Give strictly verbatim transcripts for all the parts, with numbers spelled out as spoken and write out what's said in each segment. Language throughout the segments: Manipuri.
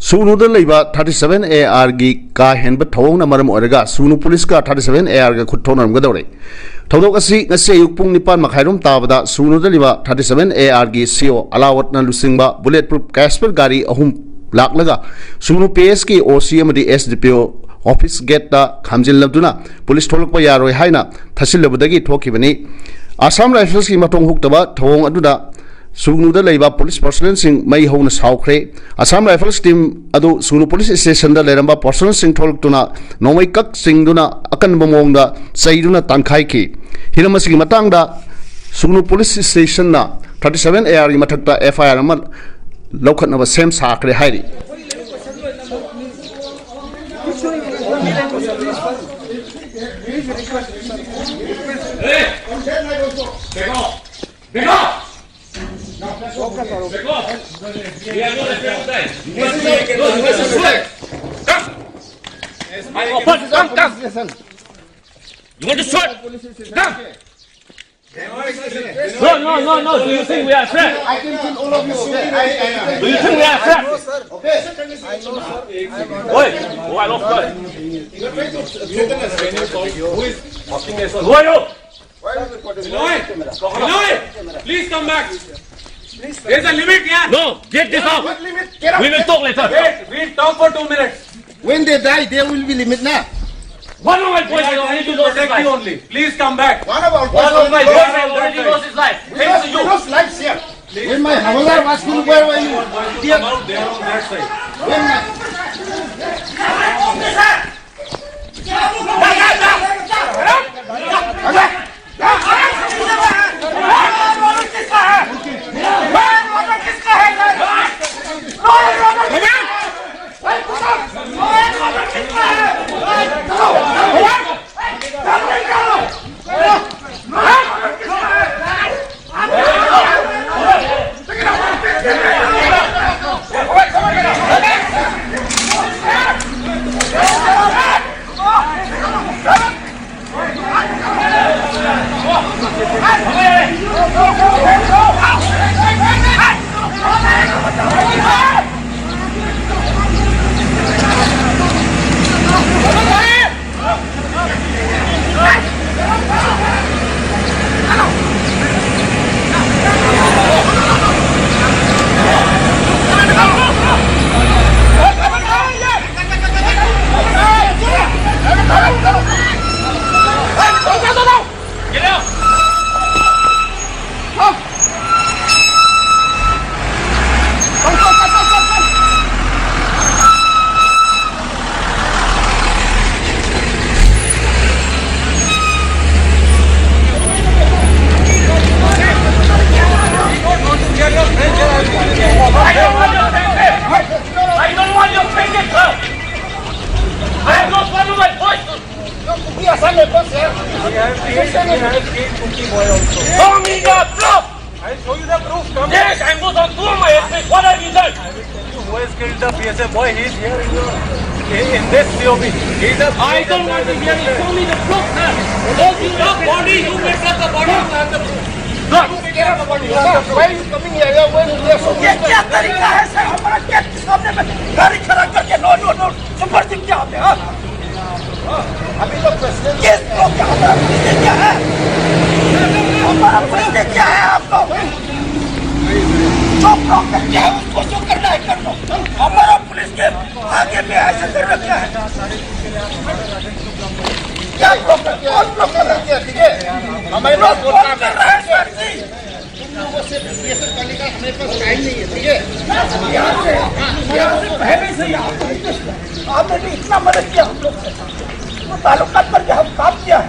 ꯁꯨꯒꯅꯨꯗ ꯂꯩꯕ thirty seven A R ꯒꯤ ꯀꯥ ꯍꯦꯟꯕ ꯊꯧꯑꯣꯡꯅ ꯃꯔꯝ ꯑꯣꯏꯔꯒ ꯁꯨꯒꯅꯨ ꯄꯨꯂꯤꯁꯀ thirty seven A R ꯒ ꯈꯨꯠ ꯊꯣꯛꯅꯔꯝꯒꯗꯧꯔꯦ꯫ ꯊꯧꯗꯣꯛ ꯑꯁꯤ ꯉꯁꯤ ꯑꯌꯨꯛ ꯄꯨꯡ ꯅꯤꯄꯥꯟ ꯃꯈꯥꯏꯔꯣꯝ ꯇꯥꯕꯗ ꯁꯨꯒꯅꯨꯗ ꯂꯩꯕ thirty seven A R ꯒꯤ C O ꯑꯂꯥꯋꯠꯅ ꯂꯨꯆꯤꯡꯕ bullet proof Casper ꯒꯥꯔꯤ ꯑꯍꯨꯝ ꯂꯥꯛꯂꯒ ꯁꯨꯒꯅꯨ P S ꯀꯤ O C ꯑꯃꯗꯤ S D P O office gate ꯇ ꯈꯥꯝꯖꯤꯜꯂꯗꯨꯅ ꯄꯨꯂꯤꯁ ꯊꯣꯛꯂꯛꯄ ꯌꯥꯔꯣꯏ ꯍꯥꯏꯅ ꯊꯠꯆꯤꯜꯂꯕꯗꯒꯤ ꯊꯣꯛꯈꯤꯕꯅꯤ꯫ Assam Rifles ꯀꯤ ꯃꯊꯣꯡ ꯍꯨꯛꯇꯕ ꯊꯧꯑꯣꯡ ꯑꯗꯨꯗ ꯁꯨꯒꯅꯨꯗ ꯂꯩꯕ ꯄꯨꯂꯤꯁ personnel ꯁꯤꯡ ꯃꯩ ꯍꯧꯅ ꯁꯥꯎꯈ꯭ꯔꯦ꯫ Assam Rifles team ꯑꯗꯨ ꯁꯨꯒꯅꯨ ꯄꯨꯂꯤꯁ ꯁ꯭ꯇꯦꯁꯟꯗ ꯂꯩꯔꯝꯕ personnel ꯁꯤꯡ ꯊꯣꯛꯂꯛꯇꯨꯅ ꯅꯣꯡꯃꯩ ꯀꯛ ꯆꯤꯡꯗꯨꯅ ꯑꯀꯟꯕ ꯃꯑꯣꯡꯗ ꯆꯩꯗꯨꯅ ꯇꯥꯟꯈꯥꯏꯈꯤ꯫ ꯍꯤꯔꯝ ꯑꯁꯤꯒꯤ ꯃꯇꯥꯡꯗ ꯁꯨꯒꯅꯨ police ꯁ꯭ꯇꯦꯁꯟꯅ thirty seven A R ꯒꯤ ꯃꯊꯛꯇ F I R ꯑꯃ ꯂꯧꯈꯠꯅꯕ ꯁꯦꯝ ꯁꯥꯈ꯭ꯔꯦ ꯍꯥꯏꯔꯤ꯫ You want to shoot? Come! No, no, no, no. Do you think we are a threat? I can kill all of you. Okay? I, I, I, Do you think we are a threat? Okay? Oi, who are those guys? Who are you? Binoy! Binoy! Please come back. There's a limit here. No, get this out. What limit? Get out. We will talk later. Wait, we'll talk for two minutes. When they die, there will be limit now. One of my boys has already lost his life. Only. Please come back. One of our One of my boys has already lost his life. We lost, we lost lives here. When my Havildar was killed, where were you? Dear. Come out there on that side. When my I don't want your friendship. I don't want your friendship, sir. I am not one of my boys. Show me the proof. I show you the proof. Come. Yes, I was on tour, my ex. What have you done? Who has killed the P S A boy? He is here in, your, in this C O B. He is a I don't want to hear it. Show me the proof, sir. Those you have body, you make up the body, you have the proof. Look. Why are you coming here? Why you are so ये क्या तरीका है सर? हमारा क्या सामने में गाड़ी खड़ा करके no no no super Singh क्या होते हैं? हाँ? अभी तो प्रेसिडेंट ये तो क्या हमारा पुलिस ने क्या है? हमारा पुलिस ने क्या है आपको? जो प्रॉब्लम क्या है उसको जो करना है कर लो। हमारा पुलिस के आगे में ऐसे कर रखा है। क्या प्रॉब्लम? कौन प्रॉब्लम है? ठीक है, हमारे पास बोलना है। कर रहा है सर जी। तुम लोगों से ये सब करने का हमारे पास टाइम नहीं है, ठीक है? यहाँ से, यहाँ से पहले से ही आपको रिक्वेस्ट है। आपने भी इतना मदद किया हम लोग से। वो ताल्लुकात पर भी हम काम किया है।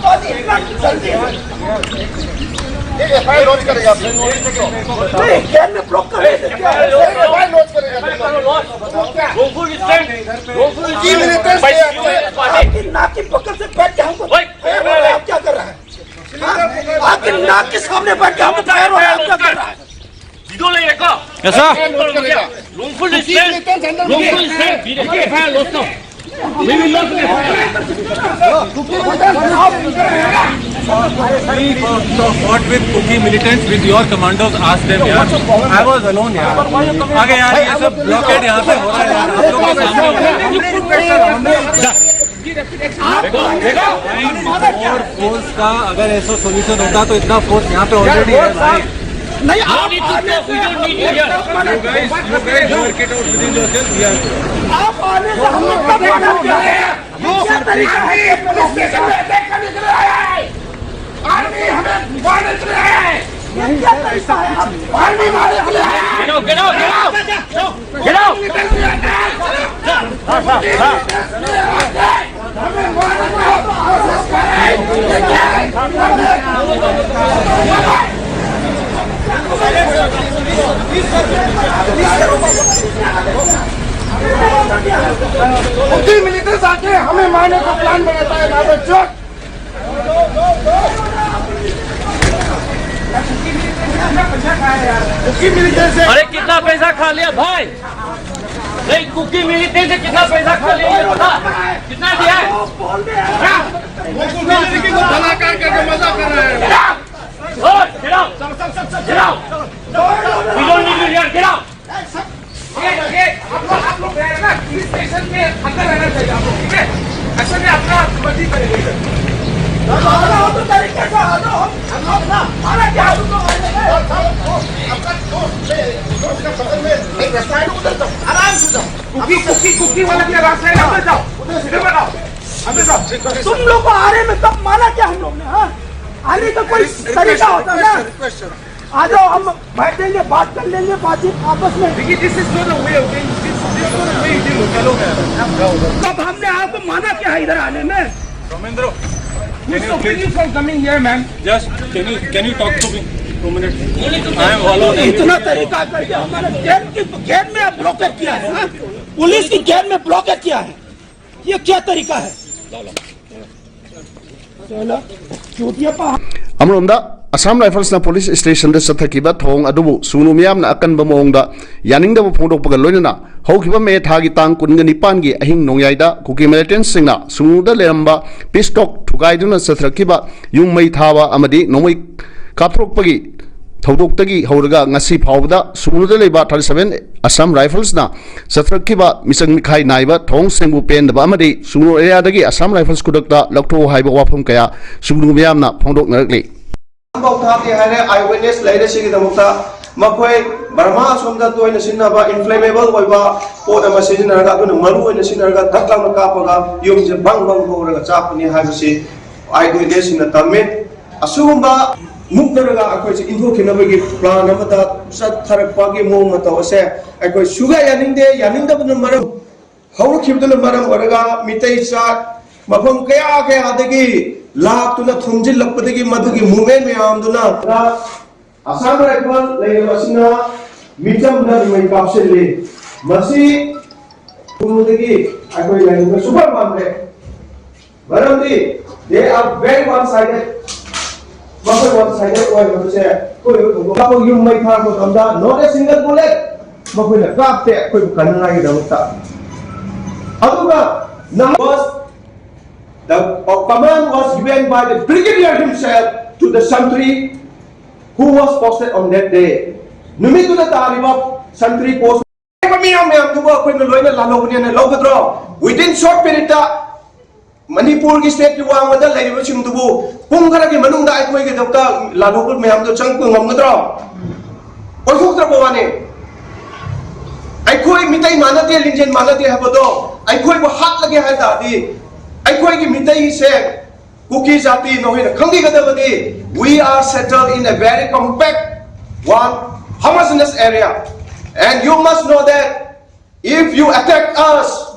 तो अभी इतना जल्दी है। ये एफ आई आर लॉन्च करेगा आप? नहीं, क्या मैं ब्लॉक कर रहे थे? क्या है? एफ आई आर लॉन्च करेगा। Wrongful statement, wrongful statement। आपकी नाक की पकड़ से बैठ के हमको आप क्या कर रहा है? आपके नाक के सामने बैठ के हमको फायर हो रहा है, आप क्या कर रहा है? Video ले देखो। कैसा? Wrongful statement, wrongful statement। We will not We fought with Kuki militants, with your commandos, ask them, यार। I was alone, यार। आगे यार, ये सब ब्लॉकेड यहाँ पे हो रहा है, यार। आप लोग के सामने हो रहा है। और फोर्स का अगर ऐसा सॉल्यूशन होता तो इतना फोर्स यहाँ पे ऑलरेडी है, भाई। नहीं, आप आने से, you guys, you guys work it out within yourself, we are आप आने से हम लोग का मदद कर रहे हैं। ये क्या तरीका है कि पुलिस स्टेशन में अटैक करने के लिए आया है? आर्मी हमें मारने के लिए आया है। ये क्या तरीका है? आप आर्मी मारने के लिए आया है। Get out, get out, get out, get out। हमें मारने की कोशिश कर रहे हैं। ये क्या है? कुकी मिलिटेंट्स आके हमें मारने का प्लान बनाता है, मादरचोद। कुकी मिलिटेंट्स से अरे, कितना पैसा खा लिया भाई? नहीं, कुकी मिलिटेंट्स से कितना पैसा खा लिया, ये बता। कितना दिया है? वो कुकी मिलिटेंट्स को भलाकार करके मजाक कर रहा है। Get out! Get out! We don't need you here. Get out! ये, ये, आप लोग, आप लोग रहे ना, पुलिस स्टेशन के अंदर रहना चाहिए आप लोग, ठीक है? ऐसे में अपना मर्जी करेंगे इधर। हमारा हो तो तरीके से आ जाओ, हम, हम लोग ना, हमारा क्या, हम लोग आ जाएंगे। अपना दोस्त से, दोस्त का बगल में एक रास्ता है, उधर जाओ, आराम से जाओ। कुकी, कुकी, कुकी वाला क्या रास्ता है, अंदर जाओ, इधर बताओ, अंदर जाओ। तुम लोग को आ रहे में तब माना क्या हम लोग ने, हाँ? आने का कोई तरीका होता ना? आ जाओ, हम बैठेंगे, बात कर लेंगे, बातचीत आपस में। देखिए, this is not a way of doing, this, this is not a way you deal with dialogue. तब हमने आपको माना क्या है इधर आने में? Ramendra, can you please stop you from coming here, man? Just can you, can you talk to me two minutes? I am alone. इतना तरीका करके हमारे गेट की, गेट में आप ब्लॉकेट किया है, हाँ? पुलिस की गेट में ब्लॉकेट किया है, ये क्या तरीका है? ꯑꯃꯔꯣꯝꯗ, ꯑꯁꯥꯝ ꯔꯥꯏꯐꯜꯁꯅ ꯄꯨꯂꯤꯁ ꯁ꯭ꯇꯦꯁꯟꯗ ꯆꯠꯊꯈꯤꯕ ꯊꯧꯑꯣꯡ ꯑꯗꯨꯕꯨ ꯁꯨꯒꯅꯨ ꯃꯤꯌꯥꯝꯅ ꯑꯀꯟꯕ ꯃꯑꯣꯡꯗ ꯌꯥꯅꯤꯡꯗꯕ ꯐꯣꯡꯗꯣꯛꯄꯒ ꯂꯣꯏꯅꯅ ꯍꯧꯈꯤꯕ ꯃꯦ ꯊꯥꯒꯤ ꯇꯥꯡ ꯀꯨꯟꯒ ꯅꯤꯄꯥꯟꯒꯤ ꯑꯍꯤꯡ ꯅꯣꯡꯌꯥꯏꯗ ꯀꯨꯀꯤ ꯃꯤꯂꯤꯇꯦꯟꯠꯁꯤꯡꯅ ꯁꯨꯒꯅꯨꯗ ꯂꯩꯔꯝꯕ ꯄꯤꯁ ꯇꯣꯛ ꯊꯨꯒꯥꯏꯗꯨꯅ ꯆꯠꯊꯔꯛꯈꯤꯕ ꯌꯨꯝ ꯃꯩ ꯊꯥꯕ ꯑꯃꯗꯤ ꯅꯣꯡꯃꯩ ꯀꯥꯞꯊꯣꯔꯛꯄꯒꯤ ꯊꯧꯗꯣꯛꯇꯒꯤ ꯍꯧꯔꯒ ꯉꯁꯤ ꯐꯥꯎꯕꯗ ꯁꯨꯒꯅꯨꯗ ꯂꯩꯕ thirty seven Assam Riflesꯅ ꯆꯠꯊꯔꯛꯈꯤꯕ ꯃꯤꯆꯪ ꯃꯤꯈꯥꯏ ꯅꯥꯏꯕ ꯊꯧꯑꯣꯡꯁꯤꯡꯕꯨ ꯄꯦꯟꯗꯕ ꯑꯃꯗꯤ ꯁꯨꯒꯅꯨ ꯑꯦꯔꯤꯌꯥꯗꯒꯤ Assam Rifles ꯈꯨꯗꯛꯇ ꯂꯧꯊꯣꯛꯎ ꯍꯥꯏꯕ ꯋꯥꯐꯝ ꯀꯌꯥ ꯁꯨꯒꯅꯨ ꯃꯤꯌꯥꯝꯅ ꯐꯣꯡꯗꯣꯛꯅꯔꯛꯂꯤ꯫ ꯑꯃꯐꯥꯎ ꯊꯥꯗꯦ ꯍꯥꯏꯔꯦ꯫ ꯑꯥꯏ ꯋꯤꯠꯅꯦꯁ ꯂꯩꯔꯦ꯫ ꯁꯤꯒꯤꯗꯃꯛꯇ ꯃꯈꯣꯏ ꯕꯔꯃꯥ ꯑꯁꯣꯝꯗ ꯇꯣꯏꯅ ꯁꯤꯖꯤꯟꯅꯕ ꯏꯟꯐ꯭ꯂꯦꯃꯦꯕꯜ ꯑꯣꯏꯕ ꯄꯣꯠ ꯑꯃ ꯁꯤꯖꯤꯟꯅꯔꯒ, ꯑꯗꯨꯅ ꯃꯔꯨ ꯑꯣꯏꯅ ꯁꯤꯖꯤꯟꯅꯔꯒ ꯙꯛ ꯂꯥꯎꯅ ꯀꯥꯞꯄꯒ ꯌꯨꯝꯁꯦ ꯕꯪ ꯕꯪ ꯍꯧꯔꯒ ꯆꯥꯛꯄꯅꯤ ꯍꯥꯏꯕꯁꯤ ꯑꯥꯏ ꯋꯤꯠꯅꯦꯁꯁꯤꯡꯅ ꯇꯝꯃꯤ꯫ ꯑꯁꯤꯒꯨꯝꯕ ꯃꯨꯛꯅꯔꯒ ꯑꯩꯈꯣꯏꯁꯦ ꯏꯟꯊꯣꯛꯈꯤꯅꯕꯒꯤ ꯄ꯭ꯂꯥꯟ ꯑꯃꯗ ꯆꯠꯊꯔꯛꯄꯒꯤ ꯃꯑꯣꯡ ꯃꯇꯧ ꯑꯁꯦ ꯑꯩꯈꯣꯏ ꯁꯨꯛꯌꯥ ꯌꯥꯅꯤꯡꯗꯦ꯫ ꯌꯥꯅꯤꯡꯗꯕꯅ ꯃꯔꯝ, ꯍꯧꯔꯛꯈꯤꯕꯗꯨꯅ ꯃꯔꯝ ꯑꯣꯏꯔꯒ ꯃꯤꯇꯩ ꯆꯥ ꯃꯐꯝ ꯀꯌꯥ ꯀꯌꯥꯗꯒꯤ ꯂꯥꯛꯇꯨꯅ ꯊꯣꯝꯖꯤꯜꯂꯛꯄꯗꯒꯤ ꯃꯗꯨꯒꯤ ꯃꯨꯞꯃꯦꯟ ꯃꯌꯥꯝꯗꯨꯅ ꯑꯁꯥꯝ ꯔꯥꯏꯐꯜ ꯂꯩꯔꯤꯕ ꯑꯁꯤꯅ ꯃꯤꯆꯝꯗ ꯅꯣꯡꯃꯩ ꯀꯥꯞꯁꯤꯜꯂꯤ꯫ ꯃꯁꯤ ꯃꯗꯨꯗꯒꯤ ꯑꯩꯈꯣꯏ ꯂꯥꯏꯅꯤꯡꯕ ꯁꯨꯐꯪ ꯐꯪꯗ꯭ꯔꯦ꯫ ꯃꯔꯝꯗꯤ they are very one sided꯫ ꯃꯈꯣꯏ ꯋꯥꯟ ꯁꯥꯏꯗꯦꯠ ꯑꯣꯏꯕꯁꯦ ꯑꯩꯈꯣꯏ ꯃꯈꯣꯏ ꯌꯨꯝ ꯃꯩ ꯊꯥꯔꯛꯄ ꯃꯇꯝꯗ not a single bullet ꯃꯈꯣꯏꯅ ꯀꯥꯞꯇꯦ ꯑꯩꯈꯣꯏꯕꯨ ꯀꯟꯅꯉꯥꯏꯒꯤꯗꯃꯛꯇ꯫ ꯑꯗꯨꯒ ꯅꯍꯥꯟ was the command was given by the brigadier himself to the sentry who was posted on that day꯫ ꯅꯨꯃꯤꯠꯇꯨꯗ ꯇꯥꯔꯤꯕ ꯁꯟꯇ꯭ꯔꯤ ꯄꯣꯁ ꯃꯤꯌꯥꯝ ꯃꯌꯥꯝꯗꯨꯕꯨ ꯑꯩꯈꯣꯏꯅ ꯂꯣꯏꯅ ꯂꯥꯜꯍꯧꯕꯅꯦꯅ ꯂꯧꯒꯗ꯭ꯔꯣ? Within short periodꯇ ꯃꯅꯤꯄꯨꯔꯒꯤ ꯁ꯭ꯇꯦꯠꯀꯤ ꯋꯥꯡꯃꯗ ꯂꯩꯔꯤꯕꯁꯤꯡꯗꯨꯕꯨ ꯄꯨꯡ ꯈꯔꯒꯤ ꯃꯅꯨꯡꯗ ꯑꯩꯈꯣꯏꯒꯤꯗꯃꯛꯇ ꯂꯥꯜꯍꯧꯕ ꯃꯌꯥꯝꯗꯣ ꯆꯪꯕ ꯉꯝꯒꯗ꯭ꯔꯣ? ꯑꯣꯏꯊꯣꯛꯇ꯭ꯔꯕ ꯋꯥꯅꯤ꯫ ꯑꯩꯈꯣꯏ ꯃꯤꯇꯩ ꯃꯥꯟꯅꯗꯦ, ꯂꯤꯡꯖꯦꯜ ꯃꯥꯟꯅꯗꯦ ꯍꯥꯏꯕꯗꯣ ꯑꯩꯈꯣꯏꯕꯨ ꯍꯥꯠꯂꯒꯦ ꯍꯥꯏ ꯇꯥꯔꯗꯤ ꯑꯩꯈꯣꯏꯒꯤ ꯃꯤꯇꯩꯁꯦ ꯀꯨꯀꯤ ꯖꯥꯇꯤ ꯅꯈꯣꯏꯅ ꯈꯪꯕꯤꯒꯗꯕꯗꯤ, we are settled in a very compact, one homogeneous area, and you must know that if you attack us,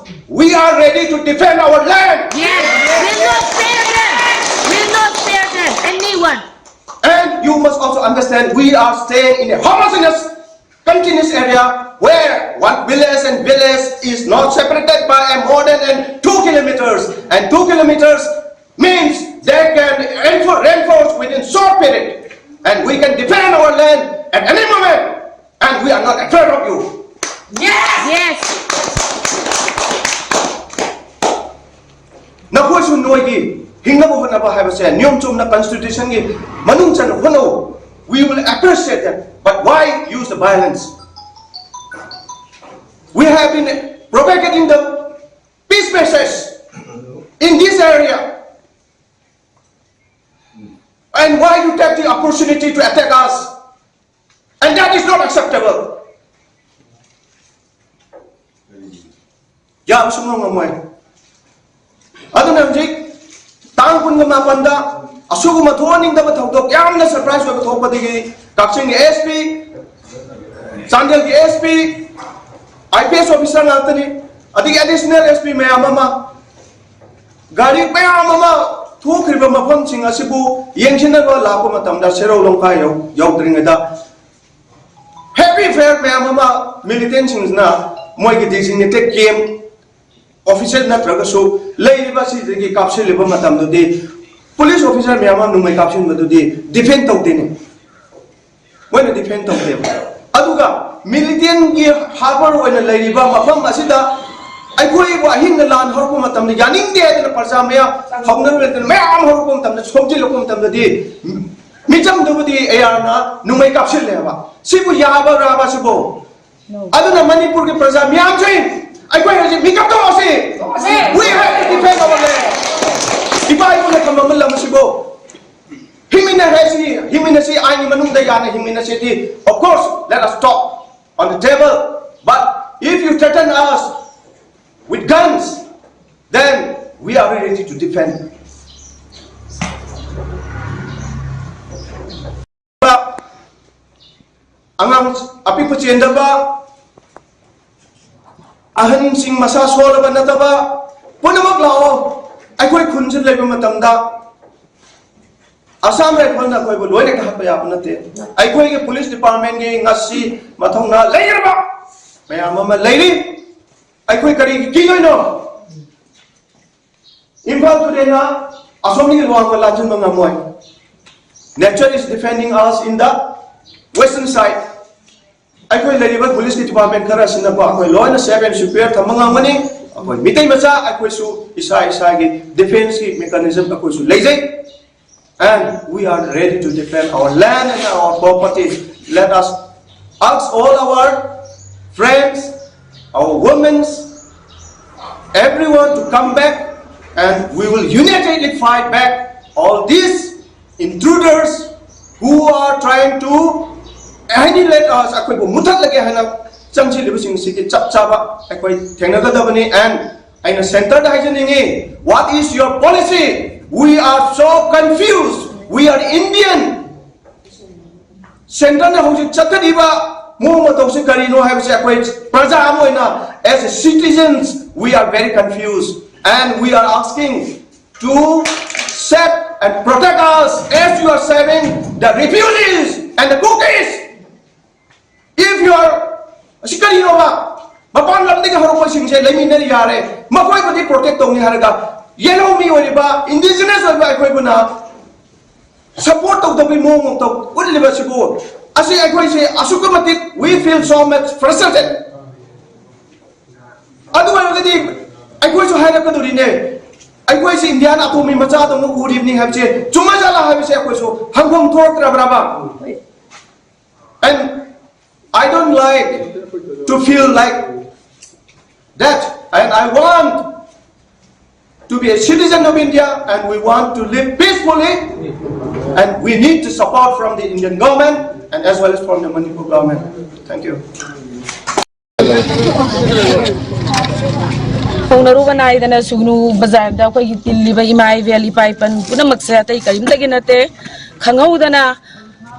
we are ready to defend our land. Yes, will not spare them. Will not spare them. Anyone. And you must also understand we are staying in a homogeneous, continuous area where one village and village is not separated by a more than two kilometers, and two kilometers means they can reinforce within short period, and we can defend our land at any moment, and we are not afraid of you. Yes. ꯅꯈꯣꯏꯁꯨ ꯅꯣꯏꯒꯤ ꯍꯤꯡꯅꯕ ꯍꯣꯠꯅꯕ ꯍꯥꯏꯕꯁꯦ ꯅꯤꯌꯣꯝ ꯆꯨꯝꯅ ꯀꯟꯁꯇꯤꯇ꯭ꯌꯨꯁꯟꯒꯤ ꯃꯅꯨꯡ ꯆꯟꯅ ꯍꯣꯠꯅꯧ꯫ We will appreciate that, but why use the violence? We have been propagating the peace message in this area, and why you take the opportunity to attack us? And that is not acceptable. ꯌꯥꯕ ꯁꯨꯡꯉꯝ ꯉꯝꯃꯣꯏ꯫ ꯑꯗꯨꯅ ꯍꯧꯖꯤꯛ ꯇꯥꯡ ꯀꯨꯟꯒ ꯃꯥꯄꯟꯗ ꯑꯁꯤꯒꯨꯝꯕ ꯊꯣꯛꯍꯟꯅꯤꯡꯗꯕ ꯊꯧꯗꯣꯛ, ꯌꯥꯝꯅ ꯁꯔꯄ꯭ꯔꯥꯏꯁ ꯑꯣꯏꯕ ꯊꯣꯛꯄꯗꯒꯤ ꯀꯛꯆꯤꯡꯒꯤ ꯑꯦꯁ ꯄꯤ, ꯆꯥꯟꯗꯦꯜꯒꯤ S P, I P S officer ꯉꯥꯛꯇꯅꯤ, ꯑꯗꯒꯤ ꯑꯦꯗꯤꯁꯅꯦꯜ ꯑꯦꯁ ꯄꯤ ꯃꯌꯥꯝ ꯑꯃ, ꯒꯥꯔꯤ ꯃꯌꯥꯝ ꯑꯃ ꯊꯣꯛꯈ꯭ꯔꯤꯕ ꯃꯐꯝꯁꯤꯡ ꯑꯁꯤꯕꯨ ꯌꯦꯡꯁꯤꯟꯅꯕ ꯂꯥꯛꯄ ꯃꯇꯝꯗ ꯁꯦꯔꯧ ꯂꯝꯈꯥꯏ ꯌꯧ-, ꯌꯧꯗ꯭ꯔꯤꯉꯩꯗ ꯍꯦꯚꯤ ꯐꯥꯌꯔ ꯃꯌꯥꯝ ꯑꯃ ꯃꯤꯂꯤꯇꯦꯟꯁꯤꯡꯁꯤꯅ ꯃꯣꯏꯒꯤ ꯗꯤꯖꯤꯒꯅꯦꯇꯦꯗ ꯀꯦꯝ ꯑꯣꯐꯤꯁꯔ ꯅꯠꯇ꯭ꯔꯒꯁꯨ ꯂꯩꯔꯤꯕ ꯑꯁꯤꯗꯒꯤ ꯀꯥꯞꯁꯤꯜꯂꯤꯕ ꯃꯇꯝꯗꯨꯗꯤ ꯄꯨꯂꯤꯁ ꯑꯣꯐꯤꯁꯔ ꯃꯌꯥꯝ ꯑꯃ ꯅꯣꯡꯃꯩ ꯀꯥꯞꯁꯤꯟꯕꯗꯨꯗꯤ ꯗꯤꯐꯦꯟ ꯇꯧꯗꯦꯅꯦ꯫ ꯃꯣꯏꯅ ꯗꯤꯐꯦꯟ ꯇꯧꯗꯦꯕ꯫ ꯑꯗꯨꯒ ꯃꯤꯂꯤꯇꯦꯟꯒꯤ ꯍꯥꯔꯕꯔ ꯑꯣꯏꯅ ꯂꯩꯔꯤꯕ ꯃꯐꯝ ꯑꯁꯤꯗ ꯑꯩꯈꯣꯏꯕꯨ ꯑꯍꯤꯡꯗ ꯂꯥꯟ ꯍꯧꯔꯛꯄ ꯃꯇꯝꯗ ꯌꯥꯅꯤꯡꯗꯦ ꯍꯥꯏꯗꯅ ꯄ꯭ꯔꯖꯥ ꯃꯌꯥꯝ ꯍꯧꯅꯔꯨꯗꯅ ꯃꯌꯥꯝ ꯍꯧꯔꯛꯄ ꯃꯇꯝꯗ ꯁꯣꯝꯖꯤꯜꯂꯛꯄ ꯃꯇꯝꯗꯗꯤ ꯃꯤꯆꯝꯗꯨꯕꯨꯗꯤ ꯑꯦ ꯑꯥꯔꯅ ꯅꯣꯡꯃꯩ ꯀꯥꯞꯁꯤꯜꯂꯦꯕ꯫ ꯁꯤꯕꯨ ꯌꯥꯕ꯭ꯔꯥꯕ ꯁꯤꯕꯨ? ꯑꯗꯨꯅ ꯃꯅꯤꯄꯨꯔꯒꯤ ꯄ꯭ꯔꯖꯥ ꯃꯤꯌꯥꯝꯁꯤꯡ, ꯑꯩꯈꯣꯏ ꯍꯧꯖꯤꯛ ꯃꯤꯀꯞ ꯊꯣꯛꯑꯁꯤ꯫ We have to defend our land. ꯏꯄꯥ ꯏꯄꯨꯅ ꯊꯝꯃꯝꯕ ꯂꯝ ꯑꯁꯤꯕꯨ ꯍꯤꯡꯃꯤꯟꯅꯔꯁꯤ, ꯍꯤꯡꯃꯤꯟꯅꯁꯤ, ꯑꯥꯏꯟꯒꯤ ꯃꯅꯨꯡꯗ ꯌꯥꯅ ꯍꯤꯡꯃꯤꯟꯅꯁꯤꯗꯤ, of course, let us talk on the table. But if you threaten us with guns, then we are ready to defend. ꯑꯉꯥꯡ ꯑꯄꯤꯛꯄ ꯆꯦꯟꯗꯕ, ꯑꯍꯟꯁꯤꯡ ꯃꯁꯥ ꯁꯣꯜꯂꯕ ꯅꯠꯇꯕ ꯄꯨꯝꯅꯃꯛ ꯂꯥꯛꯑꯣ꯫ ꯑꯩꯈꯣꯏ ꯈꯨꯟꯁꯤꯗ ꯂꯩꯕ ꯃꯇꯝꯗ ꯑꯁꯥꯝ ꯔꯥꯏꯐꯜꯅ ꯑꯩꯈꯣꯏꯕꯨ ꯂꯣꯏꯅ ꯀꯥꯍꯠꯄ ꯌꯥꯕ ꯅꯠꯇꯦ꯫ ꯑꯩꯈꯣꯏꯒꯤ ꯄꯨꯂꯤꯁ ꯗꯤꯄꯥꯔꯠꯃꯦꯟꯒꯤ ꯉꯁꯤ ꯃꯊꯧꯅꯥ ꯂꯩꯔꯕ ꯃꯌꯥꯝ ꯑꯃ ꯂꯩꯔꯤ꯫ ꯑꯩꯈꯣꯏ ꯀꯔꯤꯒꯤ ꯀꯤꯗꯣꯏꯅꯣ? ꯏꯝꯐꯥꯜ ꯇꯨꯔꯦꯜꯅ ꯑꯁꯣꯝꯒꯤ ꯂꯨꯋꯥꯡꯕ ꯂꯥꯟꯁꯤꯟꯕ ꯉꯝꯃꯣꯏ꯫ Nature is defending us in the western side. ꯑꯩꯈꯣꯏ ꯂꯩꯔꯤꯕ ꯄꯨꯂꯤꯁꯀꯤ ꯗꯤꯄꯥꯔꯠꯃꯦꯟ ꯈꯔ ꯑꯁꯤꯅꯀꯣ ꯑꯩꯈꯣꯏ ꯂꯣꯏꯅ safe and secure ꯊꯝꯕ ꯉꯝꯒꯅꯤ꯫ ꯑꯩꯈꯣꯏ ꯃꯤꯇꯩ ꯃꯆꯥ ꯑꯩꯈꯣꯏꯁꯨ ꯏꯁꯥ ꯏꯁꯥꯒꯤ ꯗꯤꯐꯦꯟꯁꯀꯤ ꯃꯦꯀꯥꯅꯤꯖꯝ ꯑꯩꯈꯣꯏꯁꯨ ꯂꯩꯖꯩ꯫ And we are ready to defend our land and our property. Let us ask all our friends, our women, everyone to come back, and we will unitedly fight back all these intruders who are trying to annihilate us. ꯑꯩꯈꯣꯏꯕꯨ ꯃꯨꯊꯠꯂꯒꯦ ꯍꯥꯏꯅ ꯆꯪꯁꯤꯜꯂꯤꯕꯁꯤꯡ ꯑꯁꯤꯒꯤ ꯆꯞ ꯆꯥꯕ ꯑꯩꯈꯣꯏ ꯊꯦꯡꯅꯒꯗꯕꯅꯤ꯫ And ꯑꯩꯅ ꯁꯦꯟꯇꯔꯗ ꯍꯥꯏꯖꯅꯤꯡꯉꯤ, what is your policy? We are so confused. We are Indian. ꯁꯦꯟꯇꯔꯅ ꯍꯧꯖꯤꯛ ꯆꯠꯊꯔꯤꯕ ꯃꯑꯣꯡ ꯃꯇꯧꯁꯤ ꯀꯔꯤꯅꯣ ꯍꯥꯏꯕꯁꯤ ꯑꯩꯈꯣꯏ ꯄ꯭ꯔꯖꯥ ꯑꯃ ꯑꯣꯏꯅ, as a citizens, we are very confused, and we are asking to save and protect us as you are saving the refugees and the Kukis. If you are, ꯑꯁꯤ ꯀꯔꯤꯅꯣꯕ? ꯃꯄꯥꯟ ꯂꯝꯗꯒꯤ ꯍꯧꯔꯛꯄꯁꯤꯡꯁꯦ ꯂꯩꯃꯤꯟꯅ ꯌꯥꯔꯦ, ꯃꯈꯣꯏꯕꯨꯗꯤ ꯄ꯭ꯔꯣꯇꯦꯛ ꯇꯧꯅꯤ ꯍꯥꯏꯔꯒ, ꯌꯦꯜꯍꯧ ꯃꯤ ꯑꯣꯏꯔꯤꯕ, ꯏꯟꯗꯤꯖꯤꯅꯁ ꯑꯣꯏꯕ ꯑꯩꯈꯣꯏꯕꯨꯅ ꯁꯄꯣꯔꯠ ꯇꯧꯗꯕꯒꯤ ꯃꯑꯣꯡ ꯃꯇꯧ ꯎꯠꯂꯤꯕꯁꯤꯕꯨ, ꯑꯁꯤ ꯑꯩꯈꯣꯏꯁꯦ ꯑꯁꯨꯛꯀꯤ ꯃꯇꯤꯛ we feel so much frustrated꯫ ꯑꯗꯨ ꯑꯣꯏꯔꯒꯗꯤ ꯑꯩꯈꯣꯏꯁꯨ ꯍꯥꯏꯔꯛꯀꯗꯧꯔꯤꯅꯦ, ꯑꯩꯈꯣꯏꯁꯦ ꯏꯟꯗꯤꯌꯥꯟ ꯑꯇꯣꯝꯕꯤ ꯃꯆꯥꯗꯧꯅ ꯎꯔꯤꯕꯅꯤ ꯍꯥꯏꯕꯁꯦ ꯆꯨꯝꯃꯖꯥꯠꯂ ꯍꯥꯏꯕꯁꯦ ꯑꯩꯈꯣꯏꯁꯨ ꯍꯪꯐꯝ ꯊꯣꯛꯇ꯭ꯔꯕ꯭ꯔꯕ? And I don't like to feel like that. And I want to be a citizen of India, and we want to live peacefully, and we need the support from the Indian government and as well as from the Manipur government. Thank you. ꯍꯧꯅꯔꯨꯕ ꯅꯥꯏꯗꯅ ꯁꯨꯒꯅꯨ ꯕꯖꯥꯔꯗ ꯑꯩꯈꯣꯏꯒꯤ ꯇꯤꯜꯂꯤꯕ ꯏꯃꯥ ꯏꯕꯦꯜ ꯏꯄꯥ ꯏꯄꯟ ꯄꯨꯝꯅꯃꯛꯁꯦ ꯑꯇꯩ ꯀꯔꯤꯝꯇꯒꯤ ꯅꯠꯇꯦ꯫ ꯈꯪꯍꯧꯗꯅ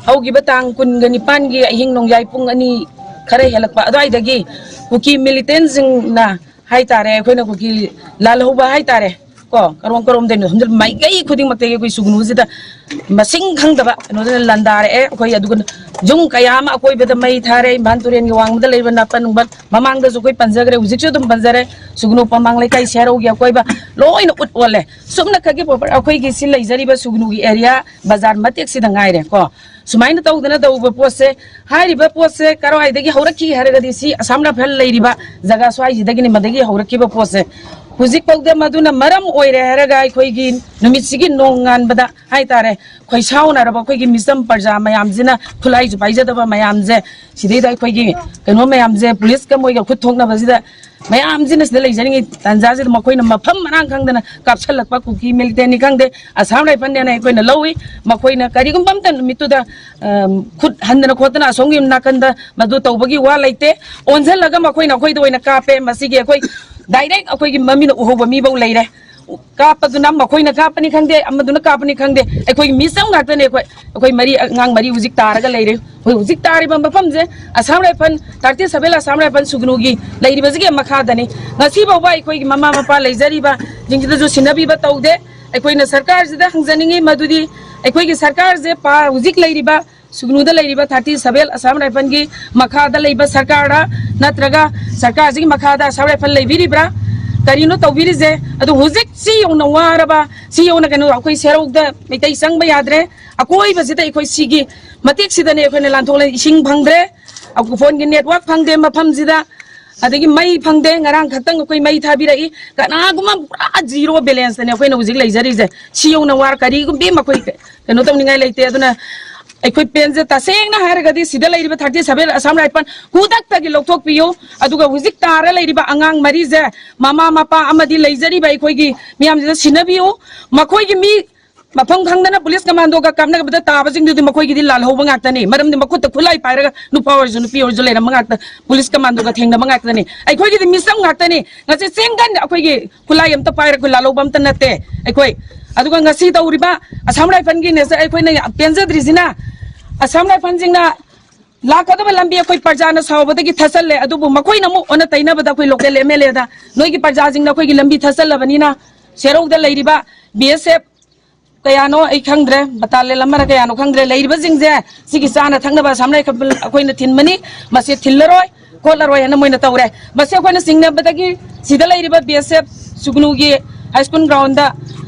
ꯍꯧꯈꯤꯕ ꯇꯥꯡ ꯀꯨꯟꯒ ꯅꯤꯄꯥꯟꯒꯤ ꯑꯍꯤꯡ ꯅꯣꯡꯌꯥꯏ ꯄꯨꯡ ꯑꯅꯤ ꯈꯔ ꯍꯦꯜꯂꯛꯄ ꯑꯗꯨꯋꯥꯏꯗꯒꯤ ꯀꯨꯀꯤ ꯃꯤꯂꯤꯇꯦꯟꯁꯤꯡꯅ ꯍꯥꯏꯇꯥꯔꯦ, ꯑꯩꯈꯣꯏꯅ ꯀꯨꯀꯤ ꯂꯥꯜꯍꯧꯕ ꯍꯥꯏꯇꯥꯔꯦ ꯀꯣ, ꯀꯔꯣꯝ ꯀꯔꯣꯝꯗꯩꯅꯣ ꯃꯥꯏꯀꯩ ꯈꯨꯗꯤꯡꯃꯛꯇꯒꯤ ꯑꯩꯈꯣꯏ ꯁꯨꯒꯅꯨꯁꯤꯗ ꯃꯁꯤꯡ ꯈꯪꯗꯕ ꯀꯩꯅꯣꯗꯨꯅ ꯂꯥꯟꯗꯥꯔꯛꯑꯦ꯫ ꯑꯩꯈꯣꯏ ꯑꯗꯨꯒ ꯌꯨꯝ ꯀꯌꯥ ꯑꯃ ꯑꯀꯣꯏꯕꯗ ꯃꯩ ꯊꯥꯔꯦ꯫ ꯏꯝꯐꯥꯜ ꯇꯨꯔꯦꯜꯒꯤ ꯋꯥꯡꯃꯗ ꯂꯩꯕ ꯅꯥꯄꯟ ꯅꯨꯡꯕꯟ ꯃꯃꯥꯡꯗꯁꯨ ꯑꯩꯈꯣꯏ ꯄꯟꯖꯈ꯭ꯔꯦ, ꯍꯧꯖꯤꯛꯁꯨ ꯑꯗꯨꯝ ꯄꯟꯖꯔꯦ꯫ ꯁꯨꯒꯅꯨ ꯄꯝꯃꯥꯡ ꯂꯩꯀꯥꯏ ꯁꯦꯔꯧꯒꯤ ꯑꯀꯣꯏꯕ ꯂꯣꯏꯅ ꯎꯠ ꯑꯣꯜꯂꯦ꯫ ꯁꯨꯞꯅ ꯈꯛꯀꯤ ꯑꯩꯈꯣꯏꯒꯤ ꯁꯤ ꯂꯩꯖꯔꯤꯕ ꯁꯨꯒꯅꯨꯒꯤ ꯑꯦꯔꯤꯌꯥ ꯕꯖꯥꯔ ꯃꯇꯦꯛꯁꯤꯗ ꯉꯥꯏꯔꯦ ꯀꯣ꯫ ꯁꯨꯃꯥꯏꯅ ꯇꯧꯗꯅ ꯇꯧꯕ ꯄꯣꯠꯁꯦ, ꯍꯥꯏꯔꯤꯕ ꯄꯣꯠꯁꯦ ꯀꯔꯥꯏꯗꯒꯤ ꯍꯧꯔꯛꯈꯤ ꯍꯥꯏꯔꯒꯗꯤ ꯁꯤ ꯑꯁꯥꯝ ꯔꯥꯏꯐꯜ ꯂꯩꯔꯤꯕ ꯖꯒꯥ ꯁ꯭ꯋꯥꯏꯁꯤꯗꯒꯤꯅꯤ ꯃꯗꯒꯤ ꯍꯧꯔꯛꯈꯤꯕ ꯄꯣꯠꯁꯦ꯫ ꯍꯧꯖꯤꯛꯐꯥꯎꯗ ꯃꯗꯨꯅ ꯃꯔꯝ ꯑꯣꯏꯔꯦ ꯍꯥꯏꯔꯒ ꯑꯩꯈꯣꯏꯒꯤ ꯅꯨꯃꯤꯠꯁꯤꯒꯤ ꯅꯣꯡꯉꯥꯟꯕꯗ ꯍꯥꯏꯇꯥꯔꯦ, ꯈꯣꯏꯁꯥꯎꯅꯔꯕ ꯑꯩꯈꯣꯏꯒꯤ ꯃꯤꯆꯝ ꯄ꯭ꯔꯖꯥ ꯃꯌꯥꯝꯁꯤꯅ, ꯈꯨꯠꯂꯥꯏꯁꯨ ꯄꯥꯏꯖꯗꯕ ꯃꯌꯥꯝꯁꯦ, ꯁꯤꯗꯩꯗ ꯑꯩꯈꯣꯏꯒꯤ ꯀꯩꯅꯣ ꯃꯌꯥꯝꯁꯦ ꯄꯨꯂꯤꯁꯀ ꯃꯣꯏꯒ ꯈꯨꯠ ꯊꯣꯛꯅꯕꯁꯤꯗ ꯃꯌꯥꯝꯁꯤꯅ ꯁꯤꯗ ꯂꯩꯖꯔꯤꯉꯩ ꯇꯥꯟꯖꯥꯁꯤꯗ ꯃꯈꯣꯏꯅ ꯃꯐꯝ ꯃꯔꯥꯡ ꯈꯪꯗꯅ ꯀꯥꯞꯁꯜꯂꯛꯄ ꯀꯨꯀꯤ ꯃꯤꯂꯤꯇꯦꯟꯅꯤ ꯈꯪꯗꯦ, ꯑꯁꯥꯝ ꯔꯥꯏꯐꯜꯅꯦꯅ ꯑꯩꯈꯣꯏꯅ ꯂꯧꯏ꯫ ꯃꯈꯣꯏꯅ ꯀꯔꯤꯒꯨꯝꯕ ꯑꯝꯇ ꯅꯨꯃꯤꯠꯇꯨꯗ, ꯑ, ꯈꯨꯠ ꯍꯟꯗꯅ ꯈꯣꯠꯇꯅ ꯑꯁꯣꯝꯒꯤ ꯅꯥꯀꯟꯗ ꯃꯗꯨ ꯇꯧꯕꯒꯤ ꯋꯥ ꯂꯩꯇꯦ꯫ ꯑꯣꯟꯁꯤꯜꯂꯒ ꯃꯈꯣꯏꯅ ꯑꯩꯈꯣꯏꯗ ꯑꯣꯏꯅ ꯀꯥꯞꯄꯦ꯫ ꯃꯁꯤꯒꯤ ꯑꯩꯈꯣꯏ ꯗꯥꯏꯔꯦꯛ ꯑꯩꯈꯣꯏꯒꯤ ꯃꯃꯤꯅ ꯎꯍꯧꯕ ꯃꯤꯐꯧ ꯂꯩꯔꯦ꯫ ꯀꯥꯞꯄꯗꯨꯅ ꯃꯈꯣꯏꯅ ꯀꯥꯞꯄꯅꯤ ꯈꯪꯗꯦ, ꯑꯃꯗꯨꯅ ꯀꯥꯞꯄꯅꯤ ꯈꯪꯗꯦ, ꯑꯩꯈꯣꯏꯒꯤ ꯃꯤꯆꯝ ꯉꯥꯛꯇꯅꯦ꯫ ꯑꯩꯈꯣꯏ, ꯑꯩꯈꯣꯏ ꯃꯔꯤ, ꯑꯉꯥꯡ ꯃꯔꯤ ꯍꯧꯖꯤꯛ ꯇꯥꯔꯒ ꯂꯩꯔꯦ꯫ ꯑꯩꯈꯣꯏ ꯍꯧꯖꯤꯛ ꯇꯥꯔꯤꯕ ꯃꯐꯝꯁꯦ Assam rifle, thirty seven Assam rifle ꯁꯨꯒꯅꯨꯒꯤ ꯂꯩꯔꯤꯕꯁꯤꯒꯤ ꯃꯈꯥꯗꯅꯤ꯫ ꯉꯁꯤ ꯐꯥꯎꯕ ꯑꯩꯈꯣꯏꯒꯤ ꯃꯃꯥ ꯃꯄꯥ ꯂꯩꯖꯔꯤꯕꯁꯤꯡꯁꯤꯗꯁꯨ ꯁꯤꯟꯅꯕꯤꯕ ꯇꯧꯗꯦ꯫ ꯑꯩꯈꯣꯏꯅ ꯁꯔꯀꯥꯔꯁꯤꯗ ꯍꯪꯖꯅꯤꯡꯉꯤ ꯃꯗꯨꯗꯤ ꯑꯩꯈꯣꯏꯒꯤ ꯁꯔꯀꯥꯔꯁꯦ ꯄꯥ-, ꯍꯧꯖꯤꯛ ꯂꯩꯔꯤꯕ ꯁꯨꯒꯅꯨꯗ ꯂꯩꯔꯤꯕ ꯊꯥꯔꯇꯤ ꯁꯚꯦꯟ ꯑꯁꯥꯝ ꯔꯥꯏꯐꯜꯒꯤ ꯃꯈꯥꯗ ꯂꯩꯕ ꯁꯔꯀꯥꯔꯗ, ꯅꯠꯇ꯭ꯔꯒ ꯁꯔꯀꯥꯔꯁꯤꯒꯤ ꯃꯈꯥꯗ ꯑꯁꯥꯝ ꯔꯥꯏꯐꯜ ꯂꯩꯕꯤꯔꯤꯕ꯭ꯔꯥ? ꯀꯔꯤꯅꯣ ꯇꯧꯕꯤꯔꯤꯁꯦ? ꯑꯗꯨ ꯍꯧꯖꯤꯛ ꯁꯤ ꯌꯧꯅ ꯋꯥꯔꯕ, ꯁꯤ ꯌꯧꯅ ꯀꯩꯅꯣ, ꯑꯩꯈꯣꯏ ꯁꯦꯔꯧꯗ ꯃꯩꯇꯩ ꯆꯪꯕ ꯌꯥꯗ꯭ꯔꯦ꯫ ꯑꯀꯣꯏꯕꯁꯤꯗ ꯑꯩꯈꯣꯏ ꯁꯤꯒꯤ ꯃꯇꯤꯛꯁꯤꯗꯅꯦ ꯑꯩꯈꯣꯏꯅ ꯂꯥꯟꯊꯣꯛꯂ ꯏꯁꯤꯡ ꯐꯪꯗ꯭ꯔꯦ, ꯐꯣꯟꯒꯤ ꯅꯦꯠꯋꯥꯛ ꯐꯪꯗꯦ ꯃꯐꯝꯁꯤꯗ, ꯑꯗꯒꯤ ꯃꯩ ꯐꯪꯗꯦ꯫ ꯉꯔꯥꯡ ꯈꯛꯇꯪ ꯑꯩꯈꯣꯏ ꯃꯩ ꯊꯥꯕꯤꯔꯛꯏ꯫ ꯀꯅꯥꯒꯨꯝꯕ ꯄꯨꯔꯥ ꯖꯤꯔꯣ ꯕꯦꯂꯦꯟꯁꯇꯅꯦ ꯑꯩꯈꯣꯏꯅ ꯍꯧꯖꯤꯛ ꯂꯩꯖꯔꯤꯁꯦ꯫ ꯁꯤ ꯌꯧꯅ ꯋꯥꯔ ꯀꯔꯤꯒꯨꯝꯕꯤ ꯃꯈꯣꯏ ꯀꯩꯅꯣ ꯇꯧꯅꯤꯡꯉꯥꯏ ꯂꯩꯇꯦ꯫ ꯑꯗꯨꯅ ꯑꯩꯈꯣꯏ ꯄꯦꯟꯖ ꯇꯁꯦꯡꯅ ꯍꯥꯏꯔꯒꯗꯤ ꯁꯤꯗ ꯂꯩꯔꯤꯕ ꯊꯥꯔꯇꯤ ꯁꯚꯦꯟ ꯑꯁꯥꯝ ꯔꯥꯏꯐꯜ ꯈꯨꯗꯛꯇꯒꯤ ꯂꯧꯊꯣꯛꯄꯤꯌꯨ꯫ ꯑꯗꯨꯒ ꯍꯧꯖꯤꯛ ꯇꯥꯔ ꯂꯩꯔꯤꯕ ꯑꯉꯥꯡ ꯃꯔꯤꯁꯦ ꯃꯃꯥ ꯃꯄꯥ ꯑꯃꯗꯤ ꯂꯩꯖꯔꯤꯕ ꯑꯩꯈꯣꯏꯒꯤ ꯃꯤꯌꯥꯝꯁꯤꯗ ꯁꯤꯟꯅꯕꯤꯌꯨ꯫ ꯃꯈꯣꯏꯒꯤ ꯃꯤ ꯃꯐꯝ ꯈꯪꯗꯅ ꯄꯨꯂꯤꯁ ꯀꯃꯥꯟꯗꯣꯒ ꯀꯥꯞꯅꯕꯗ ꯇꯥꯕꯁꯤꯡꯗꯨꯗꯤ ꯃꯈꯣꯏꯒꯤꯗꯤ ꯂꯥꯜꯍꯧꯕ ꯉꯥꯛꯇꯅꯤ꯫ ꯃꯔꯝꯗꯤ ꯃꯈꯨꯠꯇ ꯈꯨꯠꯂꯥꯏ ꯄꯥꯏꯔꯒ ꯅꯨꯄꯥ ꯑꯣꯏꯔꯁꯨ ꯅꯨꯄꯤ ꯑꯣꯏꯔꯁꯨ ꯂꯩꯔꯝꯕ ꯉꯥꯛꯇ, ꯄꯨꯂꯤꯁ ꯀꯃꯥꯟꯗꯣꯒ ꯊꯦꯡꯅꯕ ꯉꯥꯛꯇꯅꯤ꯫ ꯑꯩꯈꯣꯏꯒꯤꯗꯤ ꯃꯤꯆꯝ ꯉꯥꯛꯇꯅꯤ꯫ ꯉꯁꯤ ꯆꯤꯡꯒꯟ ꯑꯩꯈꯣꯏꯒꯤ ꯈꯨꯠꯂꯥꯏ ꯑꯝꯇ ꯄꯥꯏꯔꯒ ꯂꯥꯜꯍꯧꯕ ꯑꯝꯇ ꯅꯠꯇꯦ ꯑꯩꯈꯣꯏ꯫ ꯑꯗꯨꯒ ꯉꯁꯤ ꯇꯧꯔꯤꯕ ꯑꯁꯥꯝ ꯔꯥꯏꯐꯜꯒꯤꯅꯦ ꯑꯩꯈꯣꯏꯅ ꯌꯥꯝ ꯄꯦꯟꯖꯗ꯭ꯔꯤꯁꯤꯅ, ꯑꯁꯥꯝ ꯔꯥꯏꯐꯜꯁꯤꯡꯅ ꯂꯥꯛꯀꯗꯕ ꯂꯝꯕꯤ ꯑꯩꯈꯣꯏ ꯄ꯭ꯔꯖꯥꯅ ꯁꯥꯎꯕꯗꯒꯤ ꯊꯠꯆꯜꯂꯦ꯫ ꯑꯗꯨꯕꯨ ꯃꯈꯣꯏꯅ ꯑꯃꯨꯛ ꯑꯣꯟꯅ ꯇꯩꯅꯕꯗ ꯑꯩꯈꯣꯏ ꯂꯣꯀꯦꯜ ꯑꯦꯝ ꯑꯦꯜ ꯑꯦꯗ ꯅꯣꯏꯒꯤ ꯄ꯭ꯔꯖꯥꯁꯤꯡꯅ ꯑꯩꯈꯣꯏꯒꯤ ꯂꯝꯕꯤ ꯊꯠꯆꯜꯂꯕꯅꯤꯅ ꯁꯦꯔꯧꯗ ꯂꯩꯔꯤꯕ ꯕꯤ ꯑꯦꯁ ꯑꯦꯐ ꯀꯌꯥꯅꯣ ꯑꯩ ꯈꯪꯗ꯭ꯔꯦ, ꯕꯇꯥꯂꯦꯟ ꯑꯃꯔ ꯀꯌꯥꯅꯣ ꯈꯪꯗ꯭ꯔꯦ, ꯂꯩꯔꯤꯕꯁꯤꯡꯁꯦ ꯁꯤꯒꯤ ꯆꯥꯅ ꯊꯛꯅꯕ ꯑꯁꯥꯝ ꯔꯥꯏꯐꯜ ꯑꯩꯈꯣꯏꯅ ꯊꯤꯟꯕꯅꯤ, ꯃꯁꯤ ꯊꯤꯜꯂꯔꯣꯏ ꯈꯣꯠꯂꯔꯣꯏ ꯍꯥꯏꯅ ꯃꯣꯏꯅ ꯇꯧꯔꯦ꯫ ꯃꯁꯤ ꯑꯩꯈꯣꯏꯅ ꯆꯤꯡꯅꯕꯗꯒꯤ ꯁꯤꯗ ꯂꯩꯔꯤꯕ ꯕꯤ ꯑꯦꯁ ꯑꯦꯐ ꯁꯨꯒꯅꯨꯒꯤ ꯍꯥꯏ ꯁ꯭ꯀꯨꯜ ꯒ꯭ꯔꯥꯎꯟꯗ,